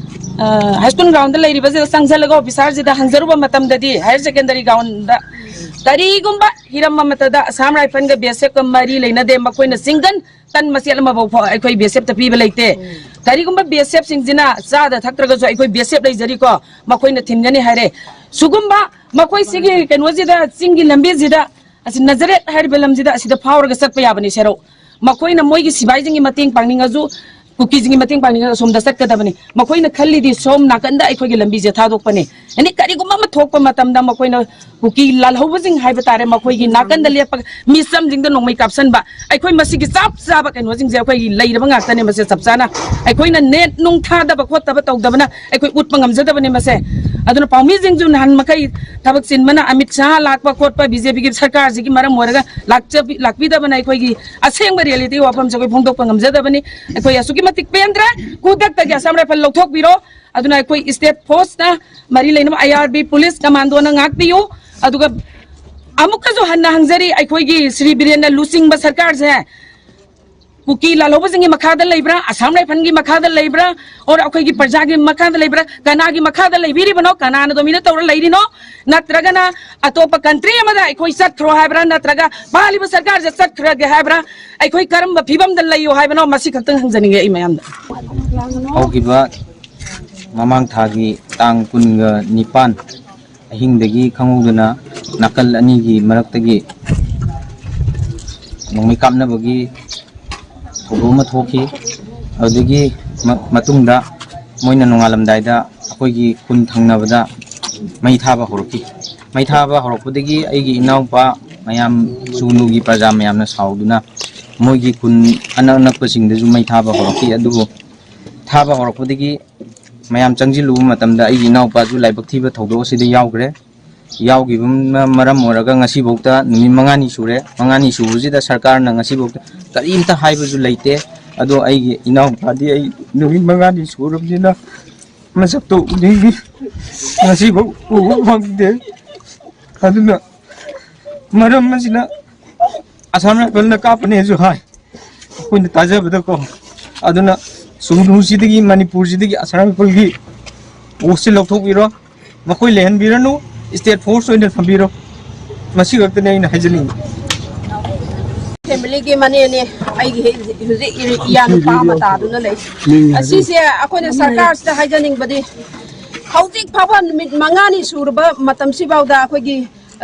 ꯑ, ꯍꯥꯏ ꯁ꯭ꯀꯨꯜ ꯒ꯭ꯔꯥꯎꯟꯗ ꯂꯩꯔꯤꯕꯁꯤꯗ ꯆꯪꯁꯤꯜꯂꯒ ꯑꯣꯐꯤꯁꯥꯔꯁꯤꯗ ꯍꯪꯖꯔꯨꯕ ꯃꯇꯝꯗꯗꯤ, ꯍꯥꯌꯔ ꯁꯦꯀꯦꯟꯗꯔꯤ ꯒ꯭ꯔꯥꯎꯟꯗ, ꯀꯔꯤꯒꯨꯝꯕ ꯍꯤꯔꯝ ꯑꯃꯠꯇꯗ ꯑꯁꯥꯝ ꯔꯥꯏꯐꯜꯒ ꯕꯤ ꯑꯦꯁ ꯑꯦꯐꯀ ꯃꯔꯤ ꯂꯩꯅꯗꯦ, ꯃꯈꯣꯏꯅ ꯆꯤꯡꯒꯟ ꯇꯟ ꯃꯆꯦꯠ ꯑꯃꯐꯥꯎ ꯐꯥꯎ ꯑꯩꯈꯣꯏ ꯕꯤ ꯑꯦꯁ ꯑꯦꯐꯇ ꯄꯤꯕ ꯂꯩꯇꯦ꯫ ꯀꯔꯤꯒꯨꯝꯕ ꯕꯤ ꯑꯦꯁ ꯑꯦꯐꯁꯤꯡꯁꯤꯅ ꯆꯥꯗ ꯊꯛꯇ꯭ꯔꯒꯁꯨ ꯑꯩꯈꯣꯏ ꯕꯤ ꯑꯦꯁ ꯑꯦꯐ ꯂꯩꯖꯔꯤꯀꯣ, ꯃꯈꯣꯏꯅ ꯊꯤꯟꯒꯅꯤ ꯍꯥꯏꯔꯦ꯫ ꯁꯨꯒꯨꯝꯕ ꯃꯈꯣꯏ ꯁꯤꯒꯤ ꯀꯩꯅꯣꯁꯤꯗ, ꯆꯤꯡꯒꯤ ꯂꯝꯕꯤꯁꯤꯗ, ꯑꯁꯤ ꯅꯖꯔꯦꯠ ꯍꯥꯏꯔꯤꯕ ꯂꯝꯁꯤꯗ ꯑꯁꯤꯗ ꯐꯥꯎꯔꯒ ꯆꯠꯄ ꯌꯥꯕꯅꯤ ꯁꯦꯔꯧ꯫ ꯃꯈꯣꯏꯅ ꯃꯣꯏꯒꯤ ꯁꯤꯐꯥꯏꯁꯤꯡꯒꯤ ꯃꯇꯦꯡ ꯄꯥꯡꯅꯤꯡꯉꯁꯨ, ꯀꯨꯀꯤꯁꯤꯡꯒꯤ ꯃꯇꯦꯡ ꯄꯥꯡꯅꯤꯡꯉꯁꯨ ꯑꯁꯣꯝꯗ ꯆꯠꯀꯗꯕꯅꯤ꯫ ꯃꯈꯣꯏꯅ ꯈꯜꯂꯤꯗꯤ ꯁꯣꯝ ꯅꯥꯀꯟꯗ ꯑꯩꯈꯣꯏꯒꯤ ꯂꯝꯕꯤꯁꯦ ꯊꯥꯗꯣꯛꯄꯅꯤ꯫ ꯑꯦꯅꯤ ꯀꯔꯤꯒꯨꯝꯕ ꯑꯃ ꯊꯣꯛꯄ ꯃꯇꯝꯗ ꯃꯈꯣꯏꯅ ꯀꯨꯀꯤ ꯂꯥꯜꯍꯧꯕꯁꯤꯡ ꯍꯥꯏꯕ ꯇꯥꯔꯦ, ꯃꯈꯣꯏꯒꯤ ꯅꯥꯀꯟꯗ ꯂꯦꯞꯄꯒ ꯃꯤꯆꯝꯁꯤꯡꯗ ꯅꯣꯡꯃꯩ ꯀꯥꯞꯁꯟꯕ, ꯑꯩꯈꯣꯏ ꯃꯁꯤꯒꯤ ꯆꯞ ꯆꯥꯕ ꯀꯩꯅꯣꯁꯤꯡꯁꯦ ꯑꯩꯈꯣꯏꯒꯤ ꯂꯩꯔꯕ ꯉꯥꯛꯇꯅꯦ꯫ ꯃꯁꯤ ꯆꯞ ꯆꯥꯅ ꯑꯩꯈꯣꯏꯅ ꯅꯦꯠ ꯅꯨꯡ ꯊꯥꯗꯕ ꯈꯣꯠꯇꯕ ꯇꯧꯗꯕꯅ ꯑꯩꯈꯣꯏ ꯎꯠꯄ ꯉꯝꯖꯗꯕꯅꯦ ꯃꯁꯦ꯫ ꯑꯗꯨꯅ ꯄꯥꯎꯃꯤꯁꯤꯡꯁꯨ ꯅꯍꯥꯟ ꯃꯈꯩ ꯊꯕꯛ ꯆꯤꯟꯕꯅ, ꯑꯃꯤꯠ ꯁꯥꯍ ꯂꯥꯛꯄ ꯈꯣꯠꯄ, ꯕꯤ ꯖꯦ ꯄꯤꯒꯤ ꯁꯔꯀꯥꯔꯁꯤꯒꯤ ꯃꯔꯝ ꯑꯣꯏꯔꯒ ꯂꯥꯛꯆꯕꯤ-, ꯂꯥꯛꯄꯤꯗꯕꯅ ꯑꯩꯈꯣꯏꯒꯤ ꯑꯁꯦꯡꯕ ꯔꯤꯌꯦꯂꯤꯇꯤ ꯋꯥꯐꯝꯁꯦ ꯑꯩꯈꯣꯏ ꯐꯣꯡꯗꯣꯛꯄ ꯉꯝꯖꯗꯕꯅꯤ꯫ ꯑꯩꯈꯣꯏ ꯑꯁꯨꯛꯀꯤ ꯃꯇꯤꯛ ꯄꯦꯟꯗ꯭ꯔꯦ꯫ ꯈꯨꯗꯛꯇꯒꯤ ꯑꯁꯥꯝ ꯔꯥꯏꯐꯜ ꯂꯧꯊꯣꯛꯄꯤꯔꯣ꯫ ꯑꯗꯨꯅ ꯑꯩꯈꯣꯏ ꯁ꯭ꯇꯦꯠ ꯐꯣꯔꯁꯅ ꯃꯔꯤ ꯂꯩꯅꯕ ꯑꯥꯏ ꯑꯥꯔ ꯕꯤ, ꯄꯨꯂꯤꯁ ꯀꯃꯥꯟꯗꯣꯅ ꯉꯥꯛꯄꯤꯌꯨ꯫ ꯑꯗꯨꯒ ꯑꯃꯨꯛꯀꯁꯨ ꯍꯟꯅ ꯍꯪꯖꯔꯤ, ꯑꯩꯈꯣꯏꯒꯤ ꯁ꯭ꯔꯤ ꯕꯤꯔꯦꯟꯅ ꯂꯨꯆꯤꯡꯕ ꯁꯔꯀꯥꯔꯁꯦ ꯀꯨꯀꯤ ꯂꯥꯜꯍꯧꯕꯁꯤꯡꯒꯤ ꯃꯈꯥꯗ ꯂꯩꯕ꯭ꯔꯥ, ꯑꯁꯥꯝ ꯔꯥꯏꯐꯜꯒꯤ ꯃꯈꯥꯗ ꯂꯩꯕ꯭ꯔꯥ, ꯑꯣꯔ ꯑꯩꯈꯣꯏꯒꯤ ꯄ꯭ꯔꯖꯥꯒꯤ ꯃꯈꯥꯗ ꯂꯩꯕ꯭ꯔꯥ, ꯀꯅꯥꯒꯤ ꯃꯈꯥꯗ ꯂꯩꯕꯤꯔꯤꯕꯅꯣ, ꯀꯅꯥꯅ ꯗꯣꯃꯤꯅꯦꯠ ꯇꯧꯔ ꯂꯩꯔꯤꯅꯣ? ꯅꯠꯇ꯭ꯔꯒꯅ ꯑꯇꯣꯞꯄ ꯀꯟꯇ꯭ꯔꯤ ꯑꯃꯗ ꯑꯩꯈꯣꯏ ꯆꯠꯈ꯭ꯔꯣ ꯍꯥꯏꯕ꯭ꯔꯥ, ꯅꯠꯇ꯭ꯔꯒ ꯄꯥꯜꯂꯤꯕ ꯁꯔꯀꯥꯔꯁꯦ ꯆꯠꯈ꯭ꯔꯒꯦ ꯍꯥꯏꯕ꯭ꯔꯥ? ꯑꯩꯈꯣꯏ ꯀꯔꯝꯕ ꯐꯤꯕꯝꯗ ꯂꯩꯌꯣ ꯍꯥꯏꯕꯅꯣ? ꯃꯁꯤ ꯈꯛꯇꯪ ꯍꯪꯖꯅꯤꯡꯉꯦ ꯑꯩ ꯃꯌꯥꯝꯗ꯫ ꯍꯧꯈꯤꯕ ꯃꯃꯥꯡ ꯊꯥꯒꯤ ꯇꯥꯡ ꯀꯨꯟꯒ ꯅꯤꯄꯥꯟ ꯑꯍꯤꯡꯗꯒꯤ ꯈꯪꯍꯧꯗꯅ ꯅꯥꯀꯜ ꯑꯅꯤꯒꯤ ꯃꯔꯛꯇꯒꯤ ꯅꯣꯡꯃꯩ ꯀꯥꯞꯅꯕꯒꯤ ꯊꯧꯗꯣꯛ ꯑꯃ ꯊꯣꯛꯈꯤ꯫ ꯑꯗꯨꯗꯒꯤ ꯃ-, ꯃꯇꯨꯡꯗ ꯃꯣꯏꯅ ꯅꯣꯡꯉꯥꯜꯂꯝꯗꯥꯏꯗ ꯑꯩꯈꯣꯏꯒꯤ ꯈꯨꯟ ꯊꯪꯅꯕꯗ ꯃꯩ ꯊꯥꯕ ꯍꯧꯔꯛꯈꯤ꯫ ꯃꯩ ꯊꯥꯕ ꯍꯧꯔꯛꯄꯗꯒꯤ ꯑꯩꯒꯤ ꯏꯅꯥꯎꯄꯥ ꯃꯌꯥꯝ, ꯁꯨꯒꯅꯨꯒꯤ ꯄ꯭ꯔꯖꯥ ꯃꯌꯥꯝꯅ ꯁꯥꯎꯗꯨꯅ ꯃꯣꯏꯒꯤ ꯈꯨꯟ ꯑꯅꯛ ꯑꯅꯛꯄꯁꯤꯡꯗꯁꯨ ꯃꯩ ꯊꯥꯕ ꯍꯧꯔꯛꯈꯤ꯫ ꯑꯗꯨꯕꯨ ꯊꯥꯕ ꯍꯧꯔꯛꯄꯗꯒꯤ ꯃꯌꯥꯝ ꯆꯪꯁꯤꯜꯂꯨꯕ ꯃꯇꯝꯗ ꯑꯩꯒꯤ ꯏꯅꯥꯎꯄꯥꯁꯨ ꯂꯥꯏꯕꯛ ꯊꯤꯕ ꯊꯧꯗꯣꯛ ꯑꯁꯤꯗ ꯌꯥꯎꯈ꯭ꯔꯦ꯫ ꯌꯥꯎꯈꯤꯕꯅ ꯃꯔꯝ ꯑꯣꯏꯔꯒ ꯉꯁꯤꯐꯥꯎꯗ ꯅꯨꯃꯤꯠ ꯃꯉꯥꯅꯤ ꯁꯨꯔꯦ꯫ ꯃꯉꯥꯅꯤ ꯁꯨꯕꯁꯤꯗ ꯁꯔꯀꯥꯔꯅ ꯉꯁꯤꯐꯥꯎꯗ ꯀꯔꯤꯝꯇ ꯍꯥꯏꯕꯁꯨ ꯂꯩꯇꯦ꯫ ꯑꯗꯣ ꯑꯩꯒꯤ ꯏꯅꯥꯎꯄꯥꯗꯤ ꯑꯩ ꯅꯨꯃꯤꯠ ꯃꯉꯥꯅꯤ ꯁꯨꯔꯕꯅꯤꯅ ꯃꯁꯛꯇꯣ ꯎꯅꯤꯡꯉꯤ, ꯉꯁꯤꯐꯥꯎ ꯎꯕ ꯐꯪꯗꯦ꯫ ꯑꯗꯨꯅ ꯃꯔꯝ ꯑꯁꯤꯅ ꯑꯁꯥꯝ ꯔꯥꯏꯐꯜꯅ ꯀꯥꯞꯄꯅꯦꯁꯨ ꯍꯥꯏ ꯑꯩꯈꯣꯏꯅ ꯇꯥꯖꯕꯗꯀꯣ꯫ ꯑꯗꯨꯅ ꯁꯨꯒꯅꯨꯁꯤꯗꯒꯤ, ꯃꯅꯤꯄꯨꯔꯁꯤꯗꯒꯤ ꯑꯁꯥꯝ ꯔꯥꯏꯐꯜꯒꯤ ꯄꯣꯁꯁꯤ ꯂꯧꯊꯣꯛꯄꯤꯔꯣ, ꯃꯈꯣꯏ ꯂꯩꯍꯟꯕꯤꯔꯅꯨ, ꯁ꯭ꯇꯦꯠ ꯐꯣꯔꯁ ꯑꯣꯏꯅ ꯊꯝꯕꯤꯔꯣ꯫ ꯃꯁꯤ ꯈꯛꯇꯅꯤ ꯑꯩꯅ ꯍꯥꯏꯖꯅꯤꯡꯕ꯫ ꯐꯦꯃꯤꯂꯤꯒꯤ ꯃꯅꯦꯅꯦ, ꯑꯩꯒꯤ ꯍꯦꯛ ꯍꯧꯖꯤꯛ ꯏꯌꯥ ꯅꯨꯄꯥ ꯑꯃ ꯇꯥꯗꯨꯅ ꯂꯩ꯫ ꯑꯁꯤꯁꯦ ꯑꯩꯈꯣꯏꯅ ꯁꯔꯀꯥꯔꯁꯤꯗ ꯍꯥꯏꯖꯅꯤꯡꯕꯗꯤ, ꯍꯧꯖꯤꯛ ꯐꯥꯎꯕ ꯅꯨꯃꯤꯠ ꯃꯉꯥꯅꯤ ꯁꯨꯔꯕ ꯃꯇꯝꯁꯤꯐꯥꯎꯗ ꯑꯩꯈꯣꯏꯒꯤ,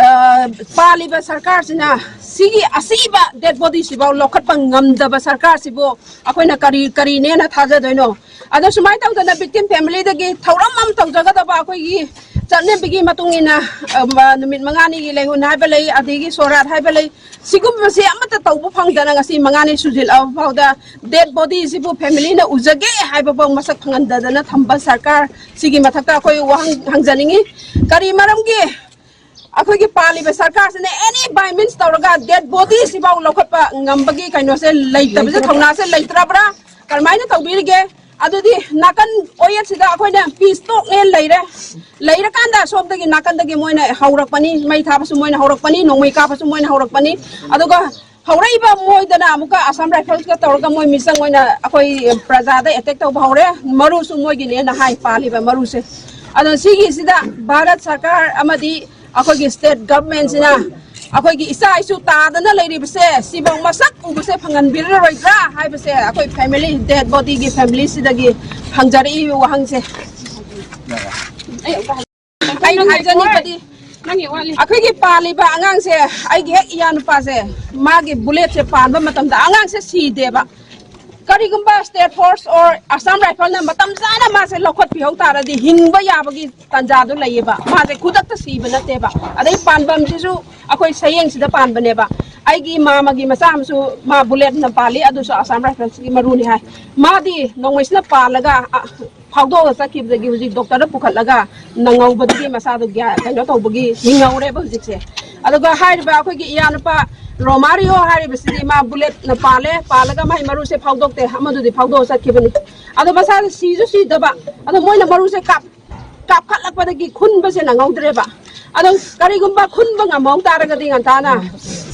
ꯑ, ꯄꯥꯜꯂꯤꯕ ꯁꯔꯀꯥꯔꯁꯤꯅ ꯁꯤꯒꯤ ꯑꯁꯤꯕ ꯗꯦꯗ ꯕꯣꯗꯤꯁꯤꯐꯥꯎ ꯂꯧꯈꯠꯄ ꯉꯝꯗꯕ ꯁꯔꯀꯥꯔꯁꯤꯕꯨ ꯑꯩꯈꯣꯏꯅ ꯀꯔꯤ, ꯀꯔꯤꯅꯦꯅ ꯊꯥꯖꯗꯣꯏꯅꯣ? ꯑꯗꯣ ꯁꯨꯃꯥꯏꯅ ꯇꯧꯗꯅ ꯚꯤꯛꯇꯤꯝ ꯐꯦꯃꯤꯂꯤꯗꯒꯤ ꯊꯧꯔꯝ ꯑꯃ ꯇꯧꯖꯒꯗꯕ ꯑꯩꯈꯣꯏꯒꯤ ꯆꯠꯅꯕꯤꯒꯤ ꯃꯇꯨꯡ ꯏꯟꯅ, ꯑ, ꯃ-, ꯅꯨꯃꯤꯠ ꯃꯉꯥꯅꯤꯒꯤ ꯂꯩꯍꯨꯟ ꯍꯥꯏꯕ ꯂꯩ, ꯑꯗꯒꯤ ꯁꯣꯔꯥꯠ ꯍꯥꯏꯕ ꯂꯩ꯫ ꯁꯤꯒꯨꯝꯕꯁꯦ ꯑꯃꯠꯇ ꯇꯧꯕ ꯐꯪꯗꯅ ꯉꯁꯤ ꯃꯉꯥꯅꯤ ꯁꯨꯖꯤꯜꯂꯛꯑꯕ ꯐꯥꯎꯗ ꯗꯦꯗ ꯕꯣꯗꯤꯁꯤꯕꯨ ꯐꯦꯃꯤꯂꯤꯅ ꯎꯖꯒꯦ ꯍꯥꯏꯕꯐꯥꯎ ꯃꯁꯛ ꯈꯪꯍꯟꯗꯗꯅ ꯊꯝꯕ ꯁꯔꯀꯥꯔ ꯁꯤꯒꯤ ꯃꯊꯛꯇ ꯑꯩꯈꯣꯏ ꯋꯥꯍꯪ ꯍꯪꯖꯅꯤꯡꯉꯤ꯫ ꯀꯔꯤ ꯃꯔꯝꯒꯤ ꯑꯩꯈꯣꯏꯒꯤ ꯄꯥꯜꯂꯤꯕ ꯁꯔꯀꯥꯔꯁꯤꯅ ꯑꯦꯅꯤ ꯕꯥꯏ ꯃꯤꯟꯁ ꯇꯧꯔꯒ ꯗꯦꯗ ꯕꯣꯗꯤꯁꯤꯐꯥꯎ ꯂꯧꯈꯠꯄ ꯉꯝꯕꯒꯤ ꯀꯩꯅꯣꯁꯦ ꯂꯩꯇꯕꯁꯦ, ꯊꯧꯅꯥꯁꯦ ꯂꯩꯇ꯭ꯔꯕ꯭ꯔꯥ? ꯀꯔꯝꯍꯥꯏꯅ ꯇꯧꯕꯤꯔꯤꯒꯦ? ꯑꯗꯨꯗꯤ ꯅꯥꯀꯟ ꯑꯣꯌꯦꯠꯁꯤꯗ ꯑꯩꯈꯣꯏꯅ ꯄꯤꯁ ꯇꯣꯛꯅꯦ ꯂꯩꯔꯦ꯫ ꯂꯩꯔꯀꯥꯟꯗ ꯁꯣꯝꯗꯒꯤ ꯅꯥꯀꯟꯗꯒꯤ ꯃꯣꯏꯅ ꯍꯧꯔꯛꯄꯅꯤ, ꯃꯩ ꯊꯥꯕꯁꯨ ꯃꯣꯏꯅ ꯍꯧꯔꯛꯄꯅꯤ, ꯅꯣꯡꯃꯩ ꯀꯥꯞꯄꯁꯨ ꯃꯣꯏꯅ ꯍꯧꯔꯛꯄꯅꯤ꯫ ꯑꯗꯨꯒ ꯍꯧꯔꯛꯏꯕ ꯃꯣꯏꯗꯅ ꯑꯃꯨꯛꯀ ꯑꯁꯥꯝ ꯔꯥꯏꯐꯜꯁꯀ ꯇꯧꯔꯒ ꯃꯣꯏ ꯃꯤꯆꯪ ꯑꯣꯏꯅ ꯑꯩꯈꯣꯏ ꯄ꯭ꯔꯖꯥꯗ ꯑꯦꯇꯦꯛ ꯇꯧꯕ ꯍꯧꯔꯦ꯫ ꯃꯔꯨꯁꯨ ꯃꯣꯏꯒꯤꯅꯦꯅ ꯍꯥꯏ, ꯄꯥꯜꯂꯤꯕ ꯃꯔꯨꯁꯦ꯫ ꯑꯗꯣ ꯁꯤꯒꯤꯁꯤꯗ ꯚꯥꯔꯠ ꯁꯔꯀꯥꯔ ꯑꯃꯗꯤ ꯑꯩꯈꯣꯏꯒꯤ ꯁ꯭ꯇꯦꯠ ꯒꯚꯔꯟꯃꯦꯟꯠꯁꯤꯅ ꯑꯩꯈꯣꯏꯒꯤ ꯏꯆꯥ ꯏꯁꯨ ꯇꯥꯗꯅ ꯂꯩꯔꯤꯕꯁꯦ ꯁꯤꯐꯥꯎ ꯃꯁꯛ ꯎꯕꯁꯦ ꯐꯪꯍꯟꯕꯤꯔꯔꯣꯏꯗ꯭ꯔꯥ ꯍꯥꯏꯕꯁꯦ ꯑꯩꯈꯣꯏ ꯐꯦꯃꯤꯂꯤ, ꯗꯦꯗ ꯕꯣꯗꯤꯒꯤ ꯐꯦꯃꯤꯂꯤꯁꯤꯗꯒꯤ ꯍꯪꯖꯔꯛꯏ ꯋꯥꯍꯪꯁꯦ꯫ ꯑꯩꯅ ꯍꯥꯏꯖꯅꯤꯡꯕꯗꯤ, ꯅꯪꯒꯤ ꯋꯥꯠꯂꯤ꯫ ꯑꯩꯈꯣꯏꯒꯤ ꯄꯥꯜꯂꯤꯕ ꯑꯉꯥꯡꯁꯦ, ꯑꯩꯒꯤ ꯍꯦꯛ ꯏꯌꯥ ꯅꯨꯄꯥꯁꯦ, ꯃꯥꯒꯤ ꯕꯨꯂꯦꯠꯁꯦ ꯄꯥꯟꯕ ꯃꯇꯝꯗ ꯑꯉꯥꯡꯁꯦ ꯁꯤꯗꯦꯕ꯫ ꯀꯔꯤꯒꯨꯝꯕ ꯁ꯭ꯇꯦꯠ ꯐꯣꯔꯁ ꯑꯣꯔ ꯑꯁꯥꯝ ꯔꯥꯏꯐꯜꯅ ꯃꯇꯝ ꯆꯥꯅ ꯃꯥꯁꯦ ꯂꯧꯈꯠꯄꯤꯍꯧ ꯇꯥꯔꯗꯤ ꯍꯤꯡꯕ ꯌꯥꯕꯒꯤ ꯇꯥꯟꯖꯥꯗꯨ ꯂꯩꯌꯦꯕ꯫ ꯃꯥꯁꯦ ꯈꯨꯗꯛꯇ ꯁꯤꯕ ꯅꯠꯇꯦꯕ꯫ ꯑꯗꯩ ꯄꯥꯟꯐꯝꯁꯤꯁꯨ ꯑꯩꯈꯣꯏ ꯁꯌꯦꯡꯁꯤꯗ ꯄꯥꯟꯕꯅꯦꯕ꯫ ꯑꯩꯒꯤ ꯃꯥꯃꯒꯤ ꯃꯆꯥ ꯑꯃꯁꯨ ꯃꯥ ꯕꯨꯂꯦꯠꯅ ꯄꯥꯜꯂꯤ, ꯑꯗꯨꯁꯨ ꯑꯁꯥꯝ ꯔꯥꯏꯐꯜꯁꯀꯤ ꯃꯔꯨꯅꯤ ꯍꯥꯏ꯫ ꯃꯥꯗꯤ ꯅꯣꯡꯃꯩꯁꯤꯅ ꯄꯥꯜꯂꯒ, ꯑ, ꯐꯥꯎꯗꯣꯛꯑꯒ ꯆꯠꯈꯤꯕꯗꯒꯤ ꯍꯧꯖꯤꯛ ꯗꯣꯛꯇꯔꯗ ꯄꯨꯈꯠꯂꯒ ꯅꯪꯍꯧꯕꯗꯒꯤ ꯃꯁꯥꯗꯣ ꯒ꯭ꯌꯥ-, ꯀꯩꯅꯣ ꯇꯧꯕꯒꯤ ꯍꯤꯡꯍꯧꯔꯦꯕ ꯍꯧꯖꯤꯛꯁꯦ꯫ ꯑꯗꯨꯒ ꯍꯥꯏꯔꯤꯕ ꯑꯩꯈꯣꯏꯒꯤ ꯏꯌꯥꯅꯨꯄꯥ ꯔꯣꯃꯥꯔꯤꯑꯣ ꯍꯥꯏꯔꯤꯕꯁꯤꯗꯤ ꯃꯥ ꯕꯨꯂꯦꯠꯅ ꯄꯥꯜꯂꯦ, ꯄꯥꯜꯂꯒ ꯃꯥꯏ ꯃꯔꯨꯁꯦ ꯐꯥꯎꯗꯣꯛꯇꯦ, ꯑꯃꯗꯨꯗꯤ ꯐꯥꯎꯗꯣꯛꯑ ꯆꯠꯈꯤꯕꯅꯤ꯫ ꯑꯗꯣ ꯃꯁꯥꯁꯦ ꯁꯤꯁꯨ ꯁꯤꯗꯕ, ꯑꯗꯣ ꯃꯣꯏꯅ ꯃꯔꯨꯁꯦ ꯀꯥꯞ-, ꯀꯥꯞꯈꯠꯂꯛꯄꯗꯒꯤ ꯈꯨꯟꯕꯁꯦ ꯅꯪꯍꯧꯗ꯭ꯔꯦꯕ꯫ ꯑꯗꯣ ꯀꯔꯤꯒꯨꯝꯕ ꯈꯨꯟꯕ ꯉꯝꯍꯧ ꯇꯥꯔꯒꯗꯤ ꯉꯟꯇꯥꯅ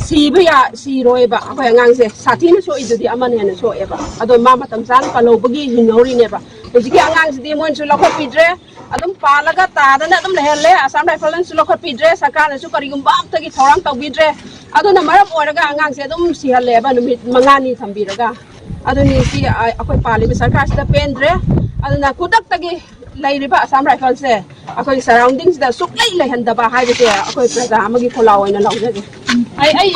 ꯁꯤꯕ ꯌꯥ-, ꯁꯤꯔꯣꯏꯕ꯫ ꯑꯩꯈꯣꯏ ꯑꯉꯥꯡꯁꯦ ꯁꯥꯊꯤꯅ ꯁꯣꯛꯏꯗꯨꯗꯤ ꯑꯃꯅ ꯍꯦꯟꯅ ꯁꯣꯛꯑꯦꯕ꯫ ꯑꯗꯣ ꯃꯥ ꯃꯇꯝ ꯆꯥꯅ ꯀꯜꯍꯧꯕꯒꯤ ꯍꯤꯡꯍꯧꯔꯤꯅꯦꯕ꯫ ꯍꯧꯖꯤꯛꯀꯤ ꯑꯉꯥꯡꯁꯤꯗꯤ ꯃꯣꯏꯅꯁꯨ ꯂꯧꯈꯠꯄꯤꯗ꯭ꯔꯦ, ꯑꯗꯨꯝ ꯄꯥꯜꯂꯒ ꯇꯥꯗꯅ ꯑꯗꯨꯝ ꯂꯩꯍꯜꯂꯦ꯫ ꯑꯁꯥꯝ ꯔꯥꯏꯐꯜꯅꯁꯨ ꯂꯧꯈꯠꯄꯤꯗ꯭ꯔꯦ, ꯁꯔꯀꯥꯔꯅꯁꯨ ꯀꯔꯤꯒꯨꯝꯕ ꯑꯝꯇꯒꯤ ꯊꯧꯔꯥꯡ ꯇꯧꯕꯤꯗ꯭ꯔꯦ꯫ ꯑꯗꯨꯅ ꯃꯔꯝ ꯑꯣꯏꯔꯒ ꯑꯉꯥꯡꯁꯦ ꯑꯗꯨꯝ ꯁꯤꯍꯜꯂꯦꯕ, ꯅꯨꯃꯤꯠ ꯃꯉꯥꯅꯤ ꯊꯝꯕꯤꯔꯒ꯫ ꯑꯗꯨꯅꯤ ꯁꯤ, ꯑ, ꯑꯩꯈꯣꯏ ꯄꯥꯜꯂꯤꯕ ꯁꯔꯀꯥꯔꯁꯤꯗ ꯄꯦꯟꯗ꯭ꯔꯦ꯫ ꯑꯗꯨꯅ ꯈꯨꯗꯛꯇꯒꯤ ꯂꯩꯔꯤꯕ ꯑꯁꯥꯝ ꯔꯥꯏꯐꯜꯁꯦ ꯑꯩꯈꯣꯏ ꯁꯔꯥꯎꯟꯗꯤꯡꯁꯤꯗ ꯁꯨꯛꯂꯩ ꯂꯩꯍꯟꯗꯕ ꯍꯥꯏꯕꯁꯦ ꯑꯩꯈꯣꯏ ꯄ꯭ꯔꯖꯥ ꯑꯃꯒꯤ ꯈꯣꯜꯂꯥꯎ ꯑꯣꯏꯅ ꯂꯧꯖꯒꯦ꯫ ꯑꯩ, ꯑꯩ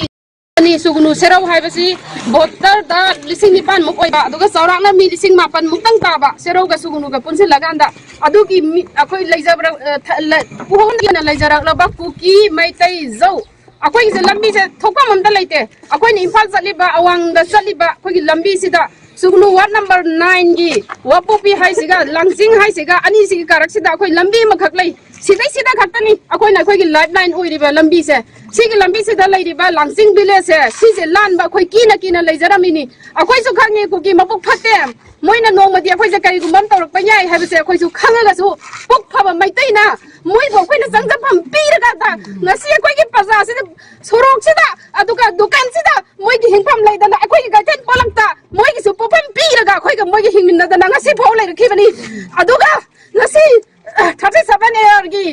ꯑꯅꯤ ꯁꯨꯒꯅꯨ ꯁꯦꯔꯧ ꯍꯥꯏꯕꯁꯤ ꯚꯣꯇꯔꯗ ꯂꯤꯁꯤꯡ ꯅꯤꯄꯥꯟ ꯃꯨꯛ ꯑꯣꯏꯕ, ꯑꯗꯨꯒ ꯆꯥꯎꯔꯥꯛꯅ ꯃꯤ ꯂꯤꯁꯤꯡ ꯃꯥꯄꯟ ꯃꯨꯛꯇꯪ ꯇꯥꯕ ꯁꯦꯔꯧꯒ ꯁꯨꯒꯅꯨꯒ ꯄꯨꯟꯁꯤꯜꯂꯀꯥꯟꯗ, ꯑꯗꯨꯒꯤ ꯃꯤ, ꯑꯩꯈꯣꯏ ꯂꯩꯖꯕ꯭ꯔ-, ꯑ, ꯊ-, ꯂ-, ꯄꯨꯍꯧꯗꯅ ꯂꯩꯖꯔꯛꯂꯕ ꯀꯨꯀꯤ, ꯃꯩꯇꯩ, ꯖꯧ, ꯑꯩꯈꯣꯏꯒꯤꯁꯦ ꯂꯝꯕꯤꯁꯦ ꯊꯣꯛꯐꯝ ꯑꯝꯇ ꯂꯩꯇꯦ꯫ ꯑꯩꯈꯣꯏꯅ ꯏꯝꯐꯥꯜ ꯆꯠꯂꯤꯕ, ꯑꯋꯥꯡꯗ ꯆꯠꯂꯤꯕ ꯑꯩꯈꯣꯏꯒꯤ ꯂꯝꯕꯤꯁꯤꯗ ꯁꯨꯒꯅꯨ ꯋꯥꯔꯗ ꯅꯝꯕꯔ ꯅꯥꯏꯟꯒꯤ ꯋꯥꯄꯣꯛꯄꯤ ꯍꯥꯏꯁꯤꯒ ꯂꯥꯡꯖꯤꯡ ꯍꯥꯏꯁꯤꯒ ꯑꯅꯤꯁꯤꯒꯤ ꯀꯥꯔꯛꯁꯤꯗ ꯑꯩꯈꯣꯏ ꯂꯝꯕꯤ ꯑꯃꯈꯛ ꯂꯩ꯫ ꯁꯤꯗꯩꯁꯤꯗ ꯈꯛꯇꯅꯤ ꯑꯩꯈꯣꯏꯅ ꯑꯩꯈꯣꯏꯒꯤ ꯂꯥꯏꯐ ꯂꯥꯏꯟ ꯑꯣꯏꯔꯤꯕ ꯂꯝꯕꯤꯁꯦ꯫ ꯁꯤꯒꯤ ꯂꯝꯕꯤꯁꯤꯗ ꯂꯩꯔꯤꯕ ꯂꯥꯡꯖꯤꯡ ꯚꯤꯂꯦꯖꯁꯦ, ꯁꯤꯁꯦ ꯂꯥꯟꯕ ꯑꯩꯈꯣꯏ ꯀꯤꯅ ꯀꯤꯅ ꯂꯩꯖꯔꯝꯃꯤꯅꯤ꯫ ꯑꯩꯈꯣꯏꯁꯨ ꯈꯪꯉꯤ ꯀꯨꯀꯤ ꯃꯕꯨꯛ ꯐꯠꯇꯦ, ꯃꯣꯏꯅ ꯅꯣꯡꯃꯗꯤ ꯑꯩꯈꯣꯏꯁꯦ ꯀꯔꯤꯒꯨꯝꯕ ꯑꯃ ꯇꯧꯔꯛꯄ ꯌꯥꯏ ꯍꯥꯏꯕꯁꯦ ꯑꯩꯈꯣꯏꯁꯨ ꯈꯪꯉꯒꯁꯨ, ꯄꯨꯛ ꯐꯕ ꯃꯩꯇꯩꯅ ꯃꯣꯏꯕꯨ ꯑꯩꯈꯣꯏꯅ ꯆꯪꯖꯐꯝ ꯄꯤꯔꯀꯥꯟꯗ ꯉꯁꯤ ꯑꯩꯈꯣꯏꯒꯤ ꯄ꯭ꯔꯖꯥꯁꯤꯗ ꯁꯣꯔꯣꯛꯁꯤꯗ, ꯑꯗꯨꯒ ꯗꯨꯀꯥꯟꯁꯤꯗ ꯃꯣꯏꯒꯤ ꯍꯤꯡꯐꯝ ꯂꯩꯗꯅ ꯑꯩꯈꯣꯏꯒꯤ ꯀꯩꯊꯦꯜ ꯄꯣꯂꯛꯇ ꯃꯣꯏꯒꯤꯁꯨ ꯄꯣꯠꯐꯝ ꯄꯤꯔꯒ ꯑꯩꯈꯣꯏꯒ ꯃꯣꯏꯒ ꯍꯤꯡꯃꯤꯟꯅꯗꯅ ꯉꯁꯤ ꯐꯥꯎ ꯂꯩꯔꯛꯈꯤꯕꯅꯤ꯫ ꯑꯗꯨꯒ ꯉꯁꯤ ꯊꯥꯔꯇꯤ ꯁꯚꯦꯟ ꯑꯦ ꯑꯥꯔꯒꯤ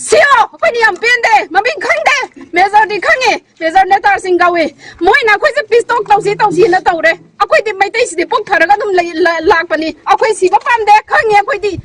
ꯁꯤ ꯑꯣ ꯑꯩꯈꯣꯏꯅ ꯌꯥꯝ ꯄꯦꯟꯗꯦ, ꯃꯃꯤꯡ ꯈꯪꯗꯦ, ꯃꯦꯖꯔꯗꯤ ꯈꯪꯉꯦ, ꯃꯦꯖꯔ ꯅꯦꯇꯥꯔꯁꯤꯡ ꯀꯧꯏ꯫ ꯃꯣꯏꯅ ꯑꯩꯈꯣꯏꯁꯦ ꯄꯤꯁ ꯇꯣꯛ ꯇꯧꯁꯤ ꯇꯧꯁꯤꯅ ꯇꯧꯔꯦ꯫ ꯑꯩꯈꯣꯏꯗꯤ ꯃꯩꯇꯩꯁꯤꯗꯤ ꯄꯨꯛ ꯊꯔꯒ ꯑꯗꯨꯝ ꯂꯩ-, ꯂ-, ꯂꯥꯛꯄꯅꯤ꯫ ꯑꯩꯈꯣꯏ ꯁꯤꯕ ꯄꯥꯝꯗꯦ, ꯈꯪꯉꯦ꯫ ꯑꯩꯈꯣꯏꯗꯤ